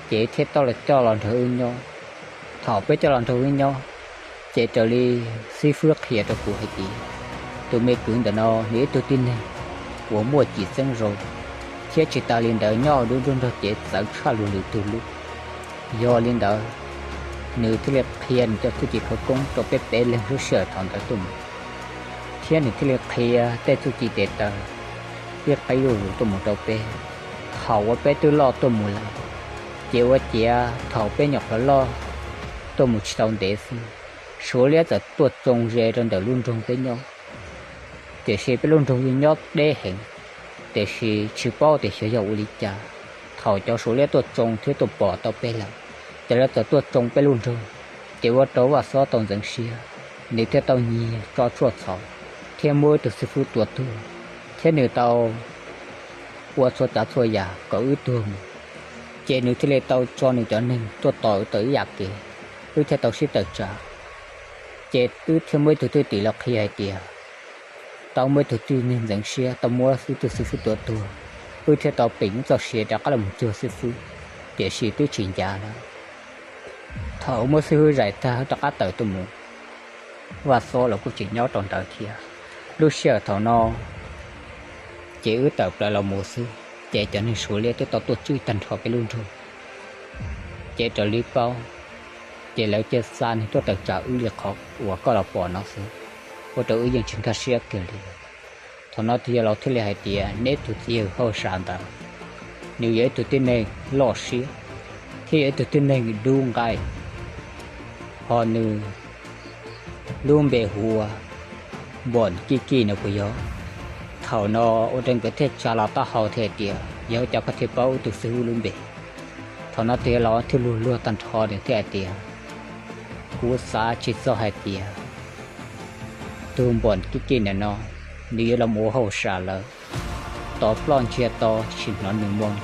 ces thiaj tau coj los nrog wb nyob. Thaum peb coj los nrog wb nyob, ces raws li xib fwb qhia rau kuv hais tias, tus me kwv ntawm no nws ib tug tib neeg uas muaj cim txeeb zoo, thiab tsis tas li ntawd nyob hauv lub nroog nrog cev txawv tshaj luag lwm tus lub. Yog li ntawd, nws thiaj li qhia nws cov txuj ci khawv koob rau peb peb leeg lub sij hawm thaum ntawd tuaj mus, thiab nws thiaj li qhia tej txuj ci tes taw ib qib zuj zus tuaj mus rau peb. Thaum uas peb twb loj tuaj mus lawm, ces ua ciav thaum peb nyuam qhuav loj tuaj mus tsis tau ntev xwb, Suav liab txawm tuaj tsoo ze rau ntawm lub nroog peb nyob. Tiam sis peb lub nroog yeej nyob deb heev, tiam sis tsis paub tias xyov yog ua li cas, thaum cov Suav liab tuaj tsoo thiab tuaj pom tau peb lawm, ces lawv txawm tuaj tsoo peb lub nroog. Ces ua rau Vaj Xob tau ntxeev siab, nws thiaj tau nyiag tso tshuaj txhaum, thiab muab ib tug xib fwb tua tuag, thiab nws tau ua txhua tsav txhua yam kom wb tuag mus. Ces nws thiaj li tau tso nws cov neeg tuaj tos wb tau ib yam kev, wb thiaj tau sib tawm tsam. Ces wb thiaj muaj ib tug thwj tim los qhia hais tias, tau muaj ib tug tib neeg ntxeev siab tau muab ib tug xib fwb tua tuag, wb thiaj tau peem wb txoj sia rov qab los mus cuag xib fwb, tiam sis twb tsis ncav lawm. Thaum muab xib fwb zais tag wb rov qab tawm tuaj mus, Vaj Xob los kuj tseem nyob rau ntawd thiab. Lub sij hawm thaum no ces wb tawm plaws los mus xwb, ces cov neeg Suav liab twb tau tuaj tswj tag nrho peb lub nroog. Ces raws li paub, ces lawv cia xa neeg tuaj tawm tsam wb li qhov uas koj los pom no xwb, ua rau wb yeej tsis nkag siab kiag li. Thaum no tus yawg laus thiaj li hais tias, neb tus txiv yawg hauj sam ntawd, nws yog ib tug tib neeg loj siab, thiab yog ib tug tib neeg dub nqaij, ho nws lub npe hu ua Npom Kij Kij no puas yog? Thaum no ua rau nkawd thiaj tsa los taub hau thiaj hais tias, yog ua cas koj thiaj paub wb tus xib fwb lub npe? Thaum no tus yawg laus thiaj luag luag tag nrho nws thiaj hais tias, kuv xav tsis txog hais tias tus Npom Kij Kij ntawm no nws yuav los mus ua hauj sam lawm, tos ploj ntsiag to tsis hnov nws moo.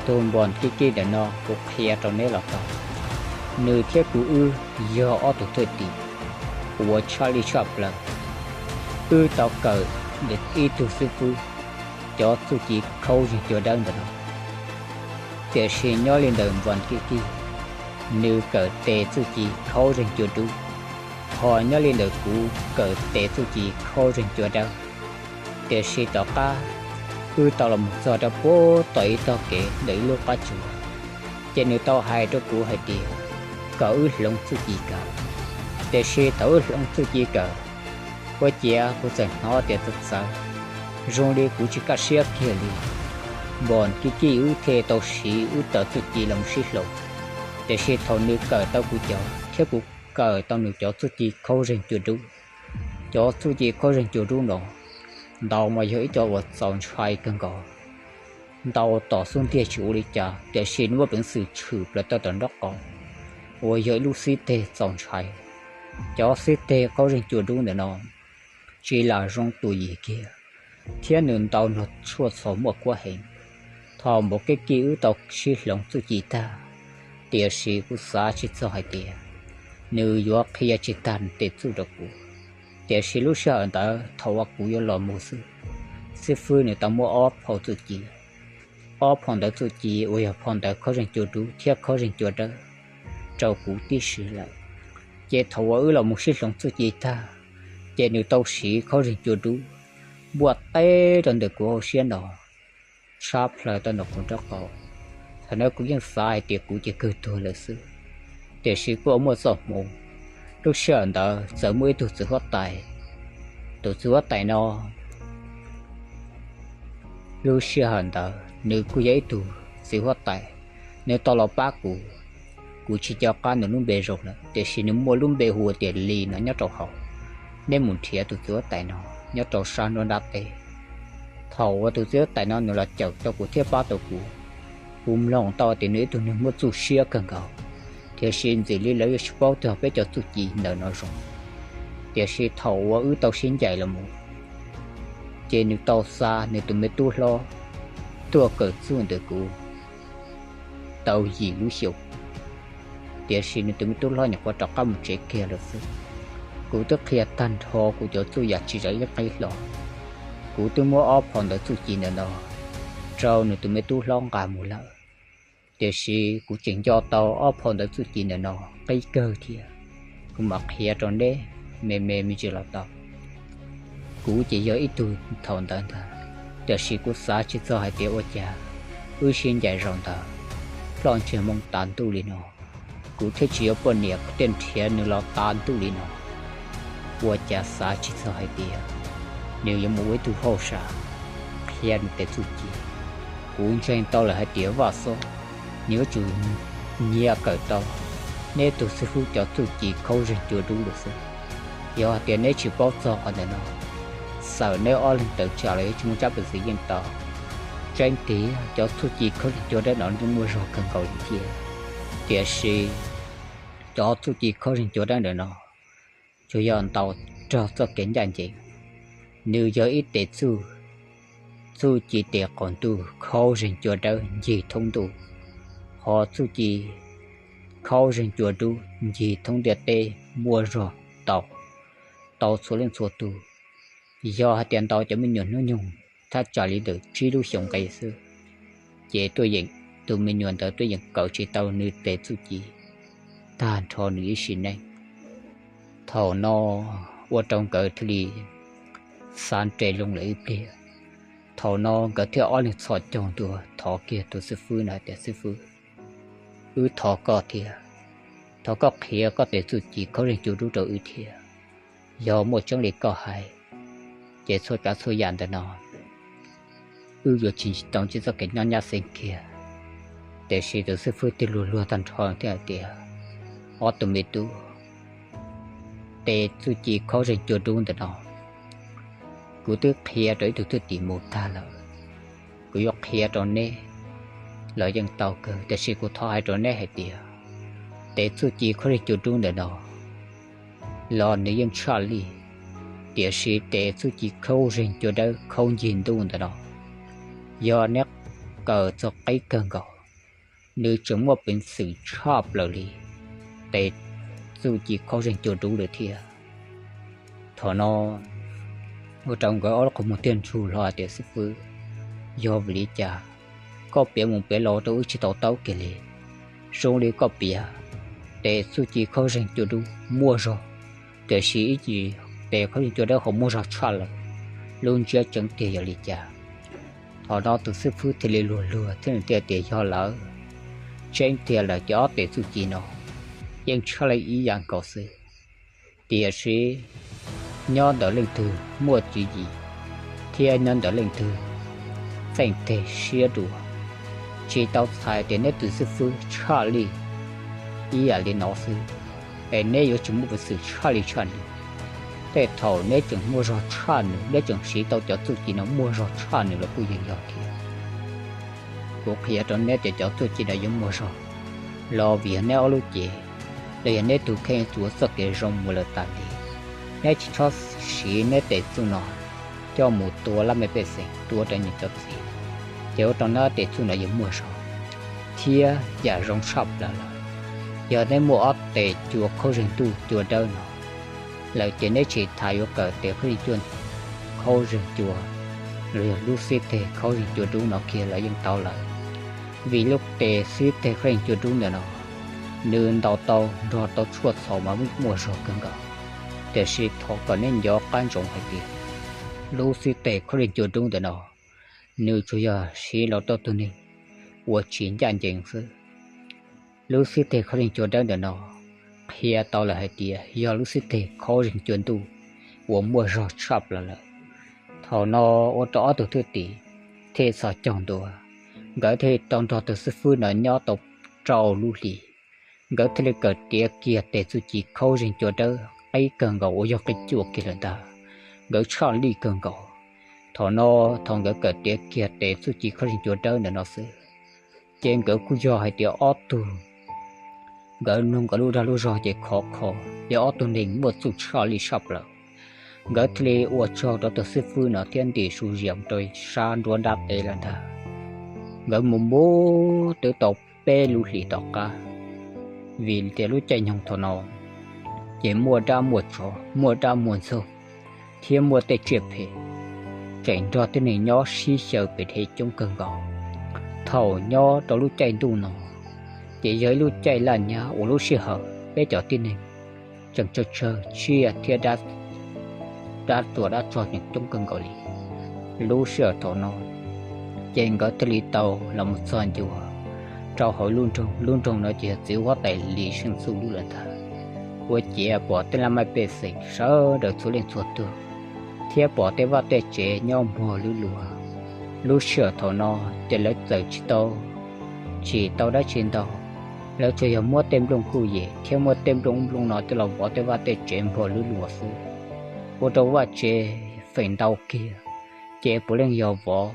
Tus Npom Kij Kij ntawm no kuv qhia rau neb los tau, nws thiab kuv wb yog ob tug thwj tim uas tshaj lij tshaj plaws. Wb tau kawm ib tug xib fwb cov txuj ci khaub zeeg cua dawb ntawm no, tiam sis nyob li ntawm Npom Kij Kij, nws kawm tes txuj ci khaub zeeg cua dub. Ho nyob li ntawm kuv kawm tes txuj ci khaub zeeg cua dawb, tiam sis tom qab wb tau los mus txog rau puag tom ib tog kev ntawm ib lub qab tsuas, ces nws tau hais rau kuv hais tias kom wb hloov txuj ci kawm. Tiam sis thaum wb hloov txuj ci kawm, ua ciav kuv txawm hnov tias txawv txawv, zoo li kuv tsis kaj siab kiag li. Npom kij kij wb thiaj tau siv wb tawm txuj ci los mus sib hloov. Tiam sis thaum nws kawm tau kuv cov thiab kuv kawm tau nws cov txuj ci khaub zeeg cua dub, cov txuj ci khaub zeeg cua dub no ntau mas yog ib co uas txaus ntshai kawg nkaus. Ntau tom xub ntiag tsis ua li cas, tiam sis nws muaj peev xwm tshwm plaws tau tom nraub qaum, uas yog ib lub xib teg txaus ntshai. Cov xib teg khaub zeeg cua dub ntawm no tsis lam zoo tus yim kiag, thiab nws ntau nrog tshuaj txhos muaj kuab heev. Thaum npom kij kij wb tau sib hloov txuj ci tag, tiam sis kuv xav tsis txog hais tias nws yuav qhia tsis tag nws tes txuj rau kuv. Tiam sis lub sij hawm ntawd thaum uas kuv yuav los mus xwb, xib fwb nws tau muab ob phau txuj ci, ob phau ntawv txuj ci uas yog phau ntawv khaub zeeg cua dub thiab khaub zeeg cua dawb rau kuv tib si lawm. Ces thaum uas wb los mus sib hloov txuj ci tag, ces nws tau siv khaub zeeg cua dub npuaj teb rau ntawm kuv hauv siab no, tshab plaws tau ntawm kuv nraub qaum. Thaum ntawd kuv yeej xav hais tias kuv ces kawg tuag lawm xwb. Tiam sis kuj muaj txoj hmoo, lub sij hawm ntawd txawm muaj ib tug txiv huab tais. Tus txiv huab tais no, lub sij hawm ntawd nws kuj yog ib tug txiv huab tais, nws tau los pab kuv. Kuv tsis nco qab nws lub npe zoo lawm, tiam sis nws muaj lub npe hu tias Lis no nyob rau hauv. Nej mus nrhiav tus txiv huab tais no nyob rau sab nruab nrab teb. Thaum uas tus txiv huab tais no nws los caum tau kuv thiab pab tau kuv, kuv mloog tau tias nws ib tug neeg muaj txuj siab kawg nkaus, tiam sis ntxim li lawv yuav tsis paub txog peb cov txuj ci ntawm no zoo. Tiam sis thaum uas wb tau sib ncaim los mus, ces nws tau xa nws tus me tub hlob tuaj kawm txuj ntawm kuv tau yim lub xyoo. Tiam sis nws tus me tub hlob nyuam qhuav rov qab mus tsev kiag lawm xwb. Kuv twb qhia tag nrho kuv cov txuj yam tsis zawv ib qib hlo. Kuv twb muab ob phau ntawv txuj ci ntawm no rau nws tus me tub hlob nqa mus lawm. Tiam sis kuv tseem nco tau ob phau ntawv txuj ci ntawm no qib kawg thiab. Kuv mam qhia rau neb me me me ntsis los tau. Kuv ces yog ib tug thaum ntawd ntag, tiam sis kuv xav tsis txog hais tias ua cas wb sib ncaim zaum ntawd ploj ntsiag moo tas ntuj li no. Kuv thiaj tsis yuav poj niam, kuv thiaj nrhiav nws los tas ntuj li no. Ua cas xav tsis txog hais tias nws yuav mus ua ib tug hauj sam qhia nws tes txuj ci. Kuv ntseeg tau lawm hais tias Vaj Xob, nws yuav tsum nyiam kawm tau neb tus xib fwb cov txuj ci khaub zeeg cua dub lawm xwb. Yog hais tias neb tsis paub txog qhov ntawm no, txawm neb ob leeg tawm tsam los yuav tsis muaj tsab peev xwm yeej tau. Tseeb tiag cov txuj ci khaub zeeg cua dawb no yeej muaj zog kawg nkaus li thiab. Tiam sis cov txuj ci khaub zeeg cua dawb ntawm no tsuas yog ntaus raug txoj kev ncaj ncees. Nws yog ib tes txuj, txuj ci tes qaum ntuj khaub zeeg cua dawb ncig thoob ntuj, ho txuj ci khaub zeeg cua dub ncig thoob ntiaj teb muaj zog tau, tau txhua leej txhua tus. Yog hais tias ntaus cov me nyuam hnub nyoog thaj tsam li ntawm tsib lub xyoos nqe xwb, ces tuaj yeem, tus me nyuam ntawd tuaj yeem kawm tsis tau nws tes txuj ci tag nrho nws ib sim neej. Thaum no ua rau nkawd thiaj li xav nres loo lawm ib pliag. Thaum no nkawd thiaj ob leeg txhos caug ntua thov kiag tus xib fwb no hais tias, Xib fwb, wb thov koj thiab, thov koj qhia koj tes txuj ci khaub zeeg cua dub rau wb thiab. Yog muaj tseeb li koj hais, ces txhua tsav txhua yam ntawm no wb yuav tsis tau ntsib txoj kev nyob nyab xeeb kiag. Tiam sis tus xib fwb thiaj luag luag tag nrho thiab hais tias, Ob tug me tub, tes txuj ci khaub zeeg cua dub ntawm no kuv twb qhia rau ib tug thwj tim mus tag lawm. Kuv yuav qhia rau neb los yeej tau kawg, tiam sis kuv thov hais rau neb hais tias, tes txuj ci khaub zeeg cua dub ntawm no los nws yeej tshaj lij, tiam sis tes txuj ci khaub zeeg cua dawb khaub ncig ntuj ntawm no, yog neb kawm txog qib kawg nkaus, nws tseem muaj peev xwm tshaj plaws li tes txuj ci khaub zeeg cua dub lawm thiab. Thaum no ua rau nkawd ob lub qhov muag thiaj ntsug hlo hais tias, Xib fwb, yog vim li cas koj piav mus piav los rau wb tsis to taub kiag li? Zoo li koj piav, tes txuj ci khaub zeeg cua dub muaj zog Tiam sis ib ntsis tes khaub zig cua dawb ho muaj zog tshaj lawm. Lub ntsiab tseeb tiag yog li cas? Thaum no tus xib fwb thiaj li luag luag thiab nws thiaj tias yog lawm, tseeb tiag lawm ces ob tes txuj ci no yeej tshaj li ib yam nkaus xwb. Tiam sis nyob ntawm leej twg muaj tswv yim thiab nyob ntawm leej twg txeej teg siab dua. Tsis tau txhais tias neb tus xib fwb tshaj li ib yam li no xwb, es neb yuav tsis muaj peev xwm tshaj li tshaj nws. Tej thaum neb tseem muaj zog tshaj nws, neb tseem siv tau cov txuj ci no muaj zog tshaj nws los kuj yeej yog thiab. Kuv qhia rau neb tias cov txuj ci no yuav muaj zog los vim yog neb ob lub cev, los yog neb tus kheej tsuav txoj kev zoo mus lawm tas li. Neb tsis txhob siv neb tes txuj no coj mus tua laj mej pej xeem, tua rau nws cov txiv, ces ua rau neb tes txuj no yuav muaj zog thiab yam zoo tshaj plaws lawm. Yog neb muaj ob tes cua khaub zig ntuj cua dawb no lawm ces neb tsis tas yuav kawm tes khaub zig cua, khaub zig cua, los yog lub xib teg khaub zig cua dub no kiag los yeej tau lawm. Vim lub tes xib teg khaub zig cua dub ntawm no, nws ntaus tau nrog tau tshuaj txhaum mas muaj zog kawg nkaus. Tiam sis thov kom neb nco qab ntsoov hais tias lub xib teg khaub zig cua dub ntawm no, nws tsuas yog siv los rau tus neeg uas tsis ncaj ncees xwb. Lub xib teg khaub zig cua dawb ntawm no qhia tau lawm hais tias yog lub xib teg khaub zig cua ntuj uas muaj zog tshaj plaws lawm. Thaum no ua rau ob tug thwj tim thiaj txhos caug ntua, nkawd thiaj tau nrog tus xib fwb no nyob tau rau lub hlis. Nkawd thiaj li kawm tiav kiag tes txuj ci khaub zig cua dawb qib kawg nkaus uas yog qib cuaj kiag lawm ntag. Nkawd tshaj lij kawg nkaus. Thaum no, thaum nkawd kawm tiav kiag tes txuj ci khaub zig cua dawb ntawm no xwb, ces nkawd kuj yog hais tias ob tug, nkawd nug nkawd lub dag lub zog ces khov kho, yog ob tug neeg muaj txuj tshaj lij tshaj plaws. Nkawd thiaj li ua tsaug rau tus xib fwb no thiab ntim su zias mus rau sab nruab nrab teb lawm ntag. Nkawd mus mus twb tau peb lub hlis tom qab, vim tias lub caij nyoog thaum no ces muaj dab muaj tsov, muaj dab muaj ntxoog, thiab muaj tej tsiaj phem tseem nrog tib neeg nyob sib xyaw pem dhev coob kawg nkaus. Thaum nyob rau lub caij ntuj no ces yog ib lub caij laj nyab uas lub sij hawm peb cov tib neeg tseem tsawg tsawg tsiaj thiab dab txuas dab tsog tseem coob kawg nkaus li. Lub sij hawm thaum no ces nkawd thiaj li tau los mus txog ncua rau hauv lub nroog. Lub nroog no ces yog txiv huab tais Lis Seej Txuj lub lawm ntag. Ua ciav pom tej laj mej pej xeem sawv daws txhua leej txhua tug, thiab pom tej vaj tej tsev nyob npog lub luas. Lub sij hawm thaum no ces lawv txawm tsis tau tsim tau dab tsi ntau, lawv tsuas yog muab tej nplooj kuj yem thiab muab tej nplooj nplooj no coj los vov tej vaj tej tsev npog lub luas xwb. Ua rau vaj tsev feem ntau kiag ces puav leej yog vov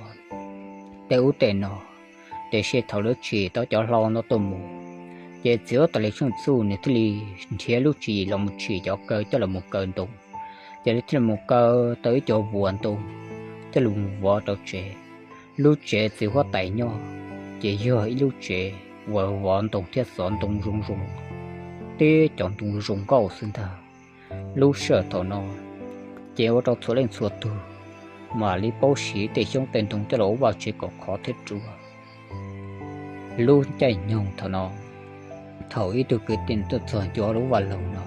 tej ub tej no. Tiam sis thaum lawv tsim tau cov hlau no tuaj mus, ces txiv huab tais Lis Seej Txuj nws thiaj li nrhiav lub tswv yim los mus tsim cov kaw coj los mus kaw ntoo. Ces nws thiaj li mus kaw tau ib co vuas ntoo coj los mus vov rau tsev. Lub tsev txiv huab tais nyob ces yog ib lub tsev uas vov ntoo thiab xov ntoo zoo zoo, tib cov ntoo zoo nkauj xwb ntag. Lub sij hawm thaum no ces ua rau txhua leej txhua tug mam li paub siv tej xyoob tej ntoo coj los ua vaj tsev kom khov thiab ruam. Lub caij nyoog thaum no, thaum ib tug kwv tij tuaj txog ncua lub vaj loog no,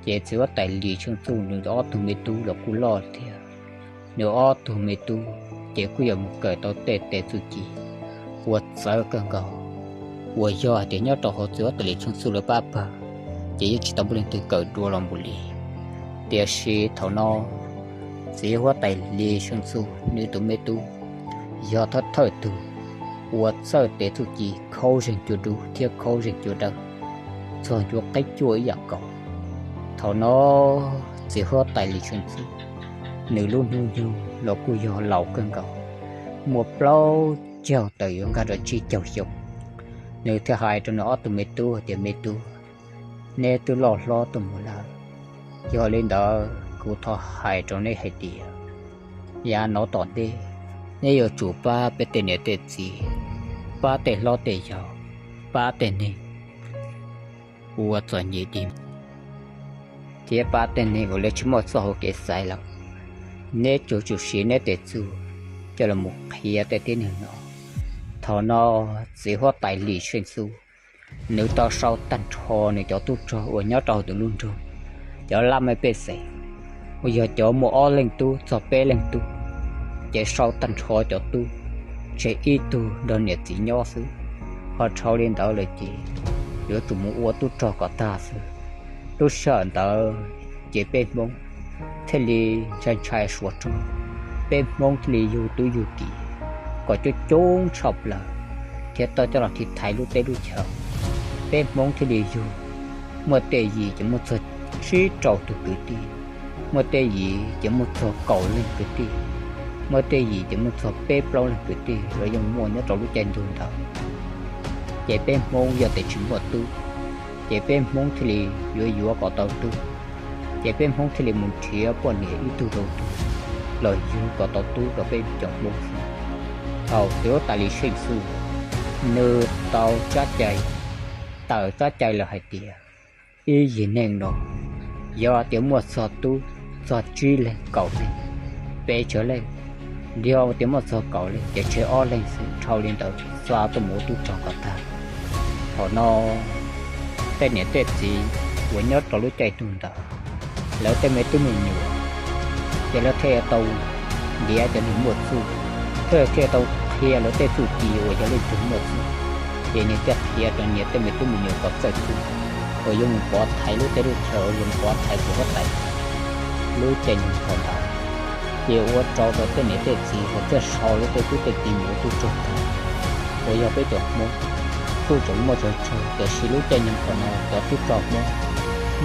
ces txiv huab tais Lis Seej Txuj nws ob tug me tub los kuj loj thiab. Nws ob tug me tub ces kuj yuav mus kawm tau tej tes txuj ci uas txawv kawg nkaus, uas yog hais tias nyob rau hauv txiv huab tais Lis Seej Txuj lawv pab pawg ces yeej tsis tau muaj leej twg kawm dua los mus li. Tiam sis thaum no txiv huab tais Lis Seej Txuj nws tus me tub yog thawj thawj tug uas txawj tes txuj ci khaub zeeg cua dub thiab khaub zeeg cua dawb, txog ncua qib cuaj ib yam nkaus. Thaum no txiv huab tais Lis Seej Txuj nws lub hnub nyoog los kuj yog laus kawg nkaus, muaj plaub caug tawm yuav nkag rau tsib caug xyoo. Nws thiaj hais rau nws ob tug me tub tias, Me tub, neb twb loj hlob tuaj mus lawm, yog li ntawd kuv thov hais rau neb hais tias yav no tom ntej neb yuav tsum pab peb tej niam tej txiv, pab tej hlob tej yau, pab tej neeg ua txom nyem dim, thiab pab tej neeg uas lawv tsis muaj txoj hau kev xaiv lawm. Neb tsuas tsum siv neb tej txuj coj los mus qhia tej tib neeg no. Thaum no txiv huab tais Lis Seej Txuj nws tau sau tag nrho nws cov tub rog uas nyob rau hauv tus lub nroog cov laj mej pej xeem uas yog cov muaj ob leeg tub txog peb leeg tub, ces sau tag nrho cov tub, tseg ib tug nrog niam txiv nyob xwb. Ho dhau li ntawd lawm ces yuav tsum mus ua tub rog kom tag xwb. Lub sij hawm ntawd ces peb Hmoob thiaj li ntshai ntshai suav rog, peb Hmoob thiaj li yug tub yug kiv kom coob coob tshaj plaws thiab tau coj los thaiv lub teb lub chaw. Peb Hmoob thiaj li yug, muaj tej yim ces muaj txog tsib rau tus kwv tij, muaj tej yim ces muaj txog kaum leej kwv tij, muaj tej yim ces muaj txog peb plaub leeg kwv tij los yeej muaj nyob rau lub caij ntuj ntawd. Ces peb Hmoob yog tias tsis muaj tub, ces peb Hmoob thiaj li yuav yuav kom tau tub. Ces peb Hmoob thiaj li mus nrhiav poj niam ib tug rau tug los yug kom tau tub rau peb cov Hmoob xwb. Thaum txiv huab tais Lis Tsheej Txuj nws tau tsab cai, tawm tsab cai lawm hais tias ib yim neeg no yog tias muaj txog tub txog tsib leeg kaum leeg, peb tsawg leej, yog tias muaj txog kaum leej ces tseg ob leeg xwb, dhau li ntawd xa tuaj mus ua tub rog kom tag. Thaum no tej niam tej txiv uas nyob rau lub caij ntuj ntawd, lawv tej me tub me nyuam, ces lawv thiaj tau ntiav cov neeg muaj txuj, thiab lawv thiaj tau qhia lawv tej txuj ci uas yog leej twg muaj txuj, ces nws thiaj qhia rau nyias tej me tub me nyuam kom txawj txuj, uas yuav mus pov thaiv lub teb lub chaw, uas yuav mus pov thaiv txiv huab tais lub caij nyoog thaum ntawd. Ces ua rau rau tej niam tej txiv lawv thiaj sau lawv tej tub tej kiv mus ua tub rog tag. Uas yog peb cov Hmoob kuj tseem muaj tsawg tsawg, tiam sis lub caij nyoog thaum no cov tub rog Hmoob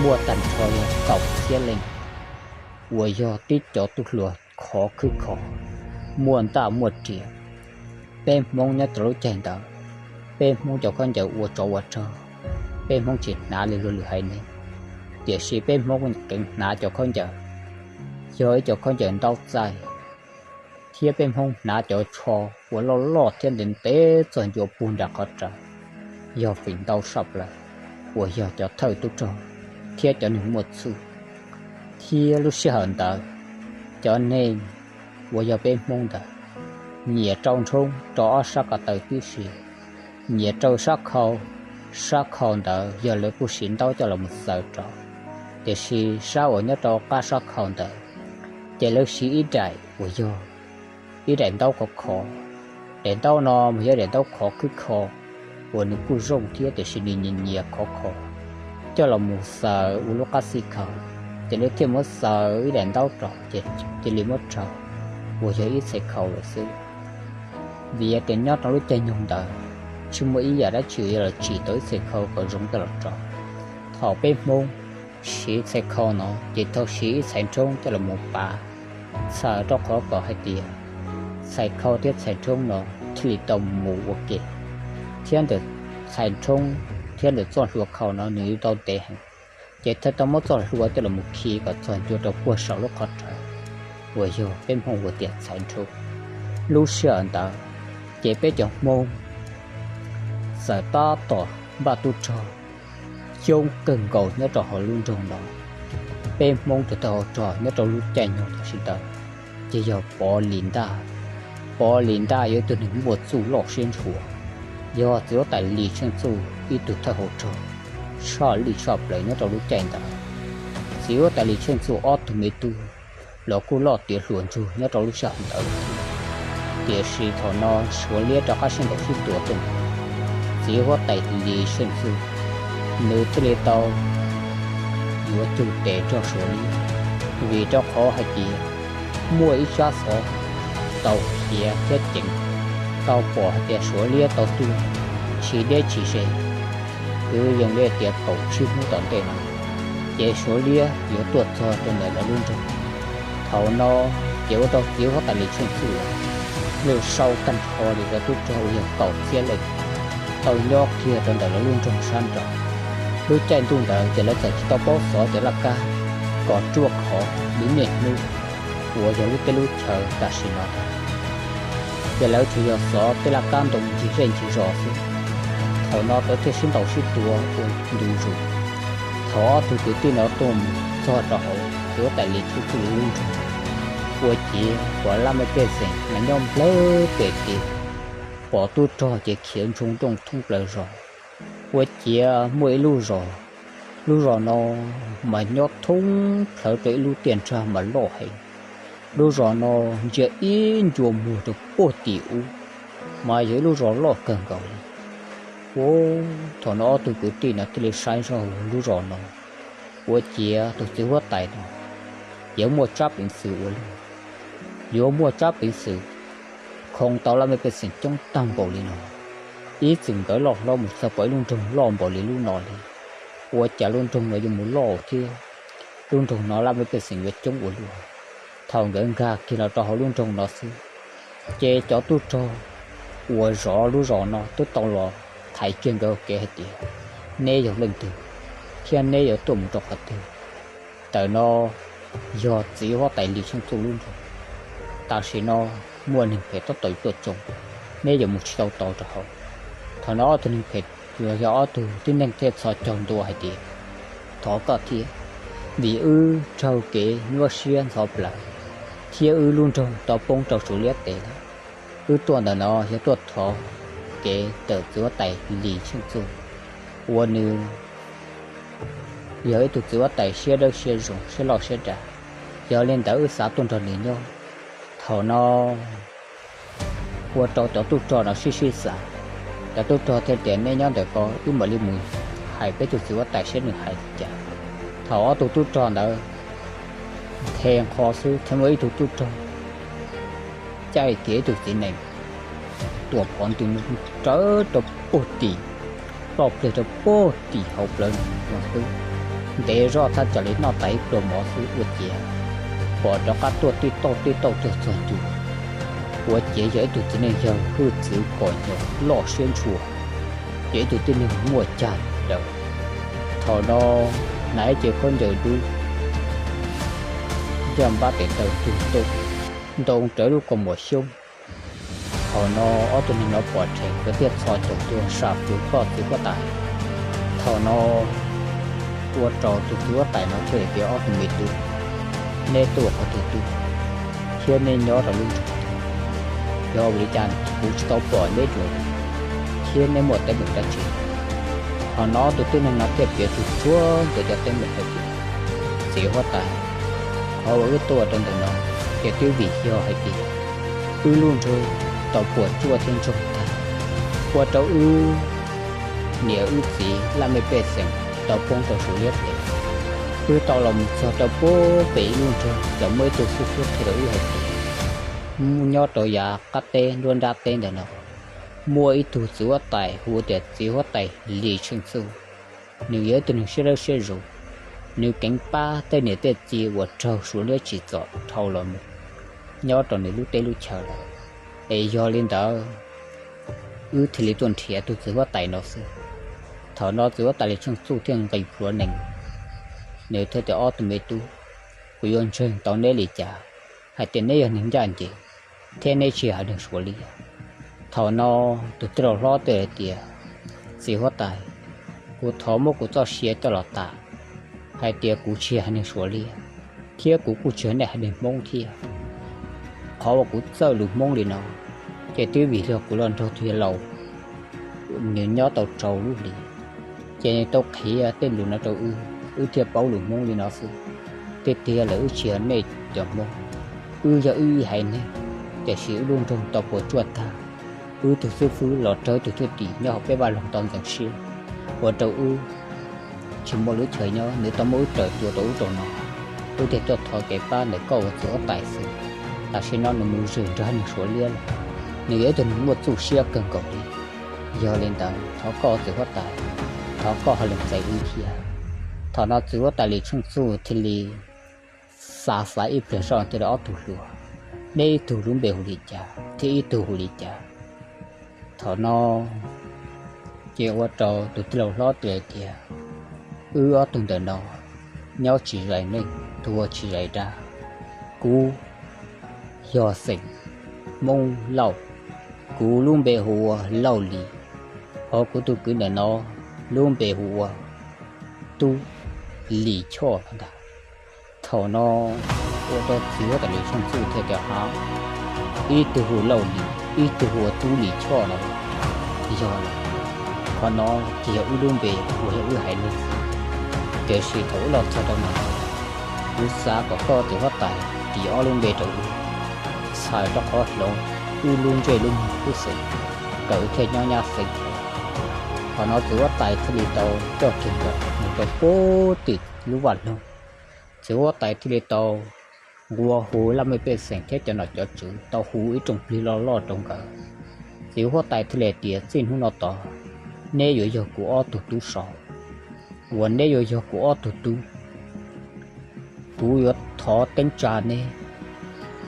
muaj tag nrho yog kaum txhiab leej, uas yog tib cov tub hluas khov khwb khov, muaj ntaj muaj riam. Peb Hmoob nyob rau lub caij ntawd, peb Hmoob cov khaub ncaws ua tsov ua rog, peb Hmoob tsis hnav li luag lwm haiv neeg, tiam sis peb Hmoob keev hnav cov khaub ncaws yog ib cov khaub ncaws ntaub txaij, thiab peb Hmoob hnav cov tsho uas loj loj thiab ntev ntev txog ncua puag nram qhov rawv, yog feem ntau tshaj plaws, uas yog cov thawj tub rog thiab cov neeg muaj txuj. Thiab lub sij hawm ntawd, cov neeg uas yog peb Hmoob ntawd nyiam rau nrhoob rau ob sab ko taw tib si, nyiam rau sab khau. Sab khau ntawd yog lawv kuj siv ntaub coj los mus xaws rau, tiam sis sab uas nyob rau qab sab khau ntawd ces lawv siv ib daim uas yog ib daim ntaub khov khov. Daim ntaub no mas yog daim ntaub khov khwb khov uas nws kuj zoo thiab tiam sis nws nyias nyias khov khov, coj los mus xaws ua lub qab xib khau, ces lawv thiaj muab xaws ib daim ntaub rau ces cia li muab rau uas yog ib txhais khau lawm xwb. Vim tias nyob rau lub caij nyoog ntawd tsis muaj ib yam dab tsi yuav los tsim tau ib txhais khau kom zoo coj los rau. Thaum peb Hmoob siv txhais khau no ces tau siv ib txhais nrhoob coj los mus pav, txhawm rau qhov kom hais tias txhais khau thiab txhais nrhoob no thiaj li tau mus ua ke, thiab ntawm txhais nrhoob thiab ntawm txoj hlua khau no nws tau ntev heev, ces thiaj tau muab txoj hlua coj los mus khi kom txog ncua rau puag saum lub qhov rawv uas yog peb Hmoob hu tias txhais nrhoob. Lub sij hawm ntawd ces peb cov Hmoob txawm tab tom npaj tub rog coob kawg nkaus nyob rau hauv lub nroog no. Peb Hmoob tus thawj hauv rog nyob rau lub caij nyoog tam sim ntawd ces yog Pov Lis Ntaj. Pov Lis Ntaj yog ib tug neeg muaj txuj loj siab ntshua, yog txiv huab tais Lis Tsheej Txuj ib tug thawj hauv rog tshaj lij tshaj plaws nyob rau lub caij ntawd. Txiv huab tais Lis Tsheej Txuj ob tug me tub los kuj loj tiav hluas ntsug nyob rau lub sij hawm ntawd, tiam sis thaum no Suav liab rov qab sib ntaus sib tua tuaj, txiv huab tais Lis Tsheej Txuj nws thiaj li tau yuav cug tes nrog Suav liab, vim rau qhov hais tias muaj ib tsab xov tau khiav thiab ceev, tau pom hais tias Suav liab tau tuaj tsis deb tsis ze, kwv yees li tias kaum tsib hnub tom ntej no ces Suav liab yuav tuaj txog rau ntawm lawv lub nroog. Thaum no ces ua rau txiv huab tais Lis Tsheej Txuj lawv sau tag nrho li cov tub rog uas yog kaum txhiab leej tau nyob kiag rau ntawm lawv lub nroog sab nraud. Lub caij ntuj ntawd ces lawv txawm tsis tau paub xov cov laj kab kom ruaj khov li niaj hnub uas yog lub teb lub chaw tam sim no, ces lawv tsuas yog xov tej laj kab ntoo ncig zej ncig zos xwb. Thaum no lawv thiaj sib ntaus sib tua ua ntu zus. Thaum ob tug kwv tij no tuaj mus txog rau hauv txiv huab tais Lis Tsheej Txuj lub nroog, ua ciav pom laj mej pej xeem mas nyob nplawg pem kev, pom tub rog ces khiav ntsoog nrooj thoob plaws zos. Ua ciav muaj ib lub zos Lub zos no mas nyob thoob plawv rau ib lub tiaj nrag mas loj heev. Lub zos no ntsia ib ncua muag rau puag tim ub, mas yog ib lub zos loj kawg nkaus li. Ua, thaum no ob tug kwv tij no thiaj li saib zoj lub zos no, ua ciav tus txiv huab tais no yuav muaj tsab peev xwm ua luaj, yuav muaj tsab peev xwm khoo tau laj mej pej xeem coob tag npaum li no. Ib txwm nkawd loj hlob mus txog pom ib lub nroog loj npaum li lub no li, ua cas lub nroog no yuav mus loj thiab? Lub nroog no laj mej pej xeem yuav coob ua luaj. Thaum nkawd nkag kiag los rau hauv lub nroog no xwb, ces cov tub rog uas zov lub zos no twb tau los thaiv kiag nkawd ua ke hais tias, neb yog leej twg, thiab neb yuav tuaj mus rau qhov twg? Ntawm no yog txiv huab tais Lis Tsheej Txuj lub nroog. Tam sim no muaj neeg phem tab tom tuaj tsoo, neb yuav mus tsis tau tod rau hauv. Thaum no ob tug neeg phem uas yog ob tug tib neeg thiaj txhos caug ntua hais tias, thov koj thiab, vim wb raug kev nyuaj siab ntxhov plawv, thiab wb lub nroog tau poob rau Suav liab tes lawm. Wb tuaj ntawm no yog tuaj thov kev ntawm txiv huab tais Lis Tsheej Txuj, uas nws yog ib tug txiv huab tais siab dawb siab zoo, siab loj siab dav. Yog li ntawd wb xav tuaj nrog nws nyob. Thaum no ua rau cov tub rog no sib sib xav. Cov tub rog thiaj tias, neb nyob ntawm ko, wb mam li mus hais peb tus txiv huab tais saib nws hais li cas. Thaum ob tug tub rog ntawd nthe nqho xwb, thiaj muaj ib tug tub rog caij kiag ib tug txiv nees tuam phov ntws rawv rau puag tim, ploj plig rau puag tim hauv plawv no xwb. Ntev zoj thaj tsam li noj tas ib pluag mov xwb ua ciav pom rov qab tuaj tij tauj tij tauj tuaj txog ncua. Ua ciav yog ib tug txiv neej yawg hwj txwv kom nyob loj siab ntshua, yog ib tug tib neeg muaj cag daws. Thaum no hnav ib ce khaub ncaws dub, ncaj npab tes taw ntug nto, ntoo rawv lub kaus mom xyoob. Thaum no ob tug neeg no pom dheev nkawd thiaj txhos caum tuaj sam plhuav koj txiv huab tais. Thaum no ua rau tus txiv huab tais no thiaj li tias, ob tug me tub, neb tuaj qhov twg tuaj, thiab neb nyob rau lub nroog twg? Yog vim li cas kuv tsis tau pom neb dua, thiab neb muaj teeb meem dab tsi? Thaum no ob tug tib neeg no thiaj piav tsuag tsuag nkawd cov teeb meem hais tias, txiv huab tais, qhov uas wb tuaj rau ntawm no ces twb vim yog hais tias wb lub nroog tau puas tsuaj thiab ntsoog tag, ua rau wb niam wb txiv laj mej pej xeem tau poob rau Suav liab tes. Wb tau los mus txog rau puag pem ib lub nroog, txawm muaj ib tug xib fwb qhia rau wb hais tias, nyob rau yav qab teb nruab nrab teb ntawm no muaj ib tug txiv huab tais hu tias txiv huab tais Lis Tsheej Txuj. Nws yog ib tug neeg siab dawb siab zoo, nws keev pab tej niam tej txiv uas raug Suav liab tsim txom dhau los mus nyob rau nws lub teb lub chaw lawm. Es yog li ntawd, wb thiaj li tuaj nrhiav tus txiv huab tais no xwb. Thaum no txiv huab tais Lis Tsheej Txuj thiaj nqis plhuav nees, nws thiaj tias, ob tug me tub, kuv yuav ntseeg tau neb li cas, hais tias neb yog neeg ncaj ncees, thiab neb tsis yog haiv neeg Suav liab. Thaum no tus tij laug hlob teb hais tias, txiv huab tais, kuv thov muab kuv txoj sia coj los tas, hais tias kuv tsis yog haiv neeg Suav liab, thiab kuv kuj tsis yog nej haiv neeg Hmoob thiab. Qhov uas kuv txawj lus Hmoob li no, ces twb vim yog kuv los nrog tus yawg laus nws nyob tau rau lub hlis, ces nws tau qhia tej lus no rau wb, wb thiaj paub lus Hmoob li no xwb. Tiag tiag lawm wb tsis yog nej cov Hmoob, wb yog wb ib haiv neeg, tiam sis wb lub nroog tau puas tsuaj tag. Wb tug xib fwb los raug ib tug thwj tim nyob hauv peb vaj loog tau ntxeev siab, ua rau wb tsis muaj lub chaw nyob, nws tau muab wb raws tua rau ub rau no. Wb thiaj tuaj thov kev pab ntawm koj ua txiv huab tais xwb. Tam sim no nws mus zwm nrog neeg Suav liab lawm. Nws yog ib tug neeg muaj txuj siab kawg nkaus li. Yog li ntawd thov koj ua txiv huab tais, thov koj ho lees txais wb thiab. Thaum no txiv huab tais Lis Tsheej Txuj thiaj li xav xav ib pliag zoj thiaj li ob tug hluas, neb ib tug lub npe hu li cas thiab ib tug hu li cas? Thaum no ces ua rau tus tij laug hlob teb hais tias, wb ob tug ntawm no nyob tsis zais neej, tuag tsis zais dab. Kuv yog xeem Hmoob Lauj, kuv lub npe hu ua Lauj Lis, hos kuv tus kwv ntawm no lub npe hu ua Tub Lis Choj ntag. Thaum no ua rau txiv huab tais Lis Tsheej Txuj thiaj tias, ha, ib tug hu Lauj Lis, ib tug hu ua Tub Lis Choj no. Yog lawm, qhov no ces yog wb lub npe uas yog wb haiv neeg xwb. Tiam sis thaum wb los txog rau ntawm no, kuv xav kom koj txiv huab tais tis ob lub npe rau wb, txhais rau qhov hloov wb lub ntsej lub muag lub xeem, kom wb thiaj nyob nyab xeeb. Thaum no txiv huab tais thiaj li tau coj kiag nkawd mus rau puag tim lub vaj loog. Txiv huab tais thiaj li tau nquag hu laj mej pej xeem thiab cov nom cov tswv tau hu ib rooj plig loj loj rau nkawd. Txiv huab tais thiaj li tias, txij hnub no tod, neb yuav yog kuv ob tug tub so, uas neb yuav yog kuv ob tug tub. Kuv yuav thov teeb tsa neb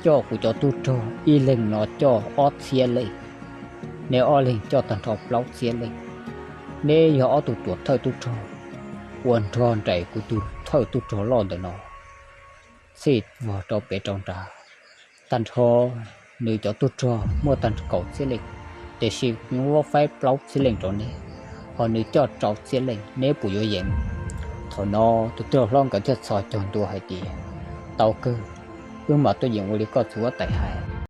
coj kuv cov tub rog ib leeg no coj ob txhiab leej, neb ob leeg coj tag nrho plaub txhiab leej. Neb yog ob tug tuam thawj tub rog uas nrog nraim kuv tus thawj tub rog loj ntawm no txhij vog rau pem rau nrad. Tag nrho nws cov tub rog muaj tag kaum txhiab leej, tiam sis kuv yuav muab faib plaub txhiab leej rau neb, ho nws coj rau txhiab leej, neb puas yuav yeem? Thaum no tus tij laug hlob nkawd thiaj txhos caug ntua hais tias, tau kawg, wb mam tuaj yeem ua li koj txiv huab tais hais.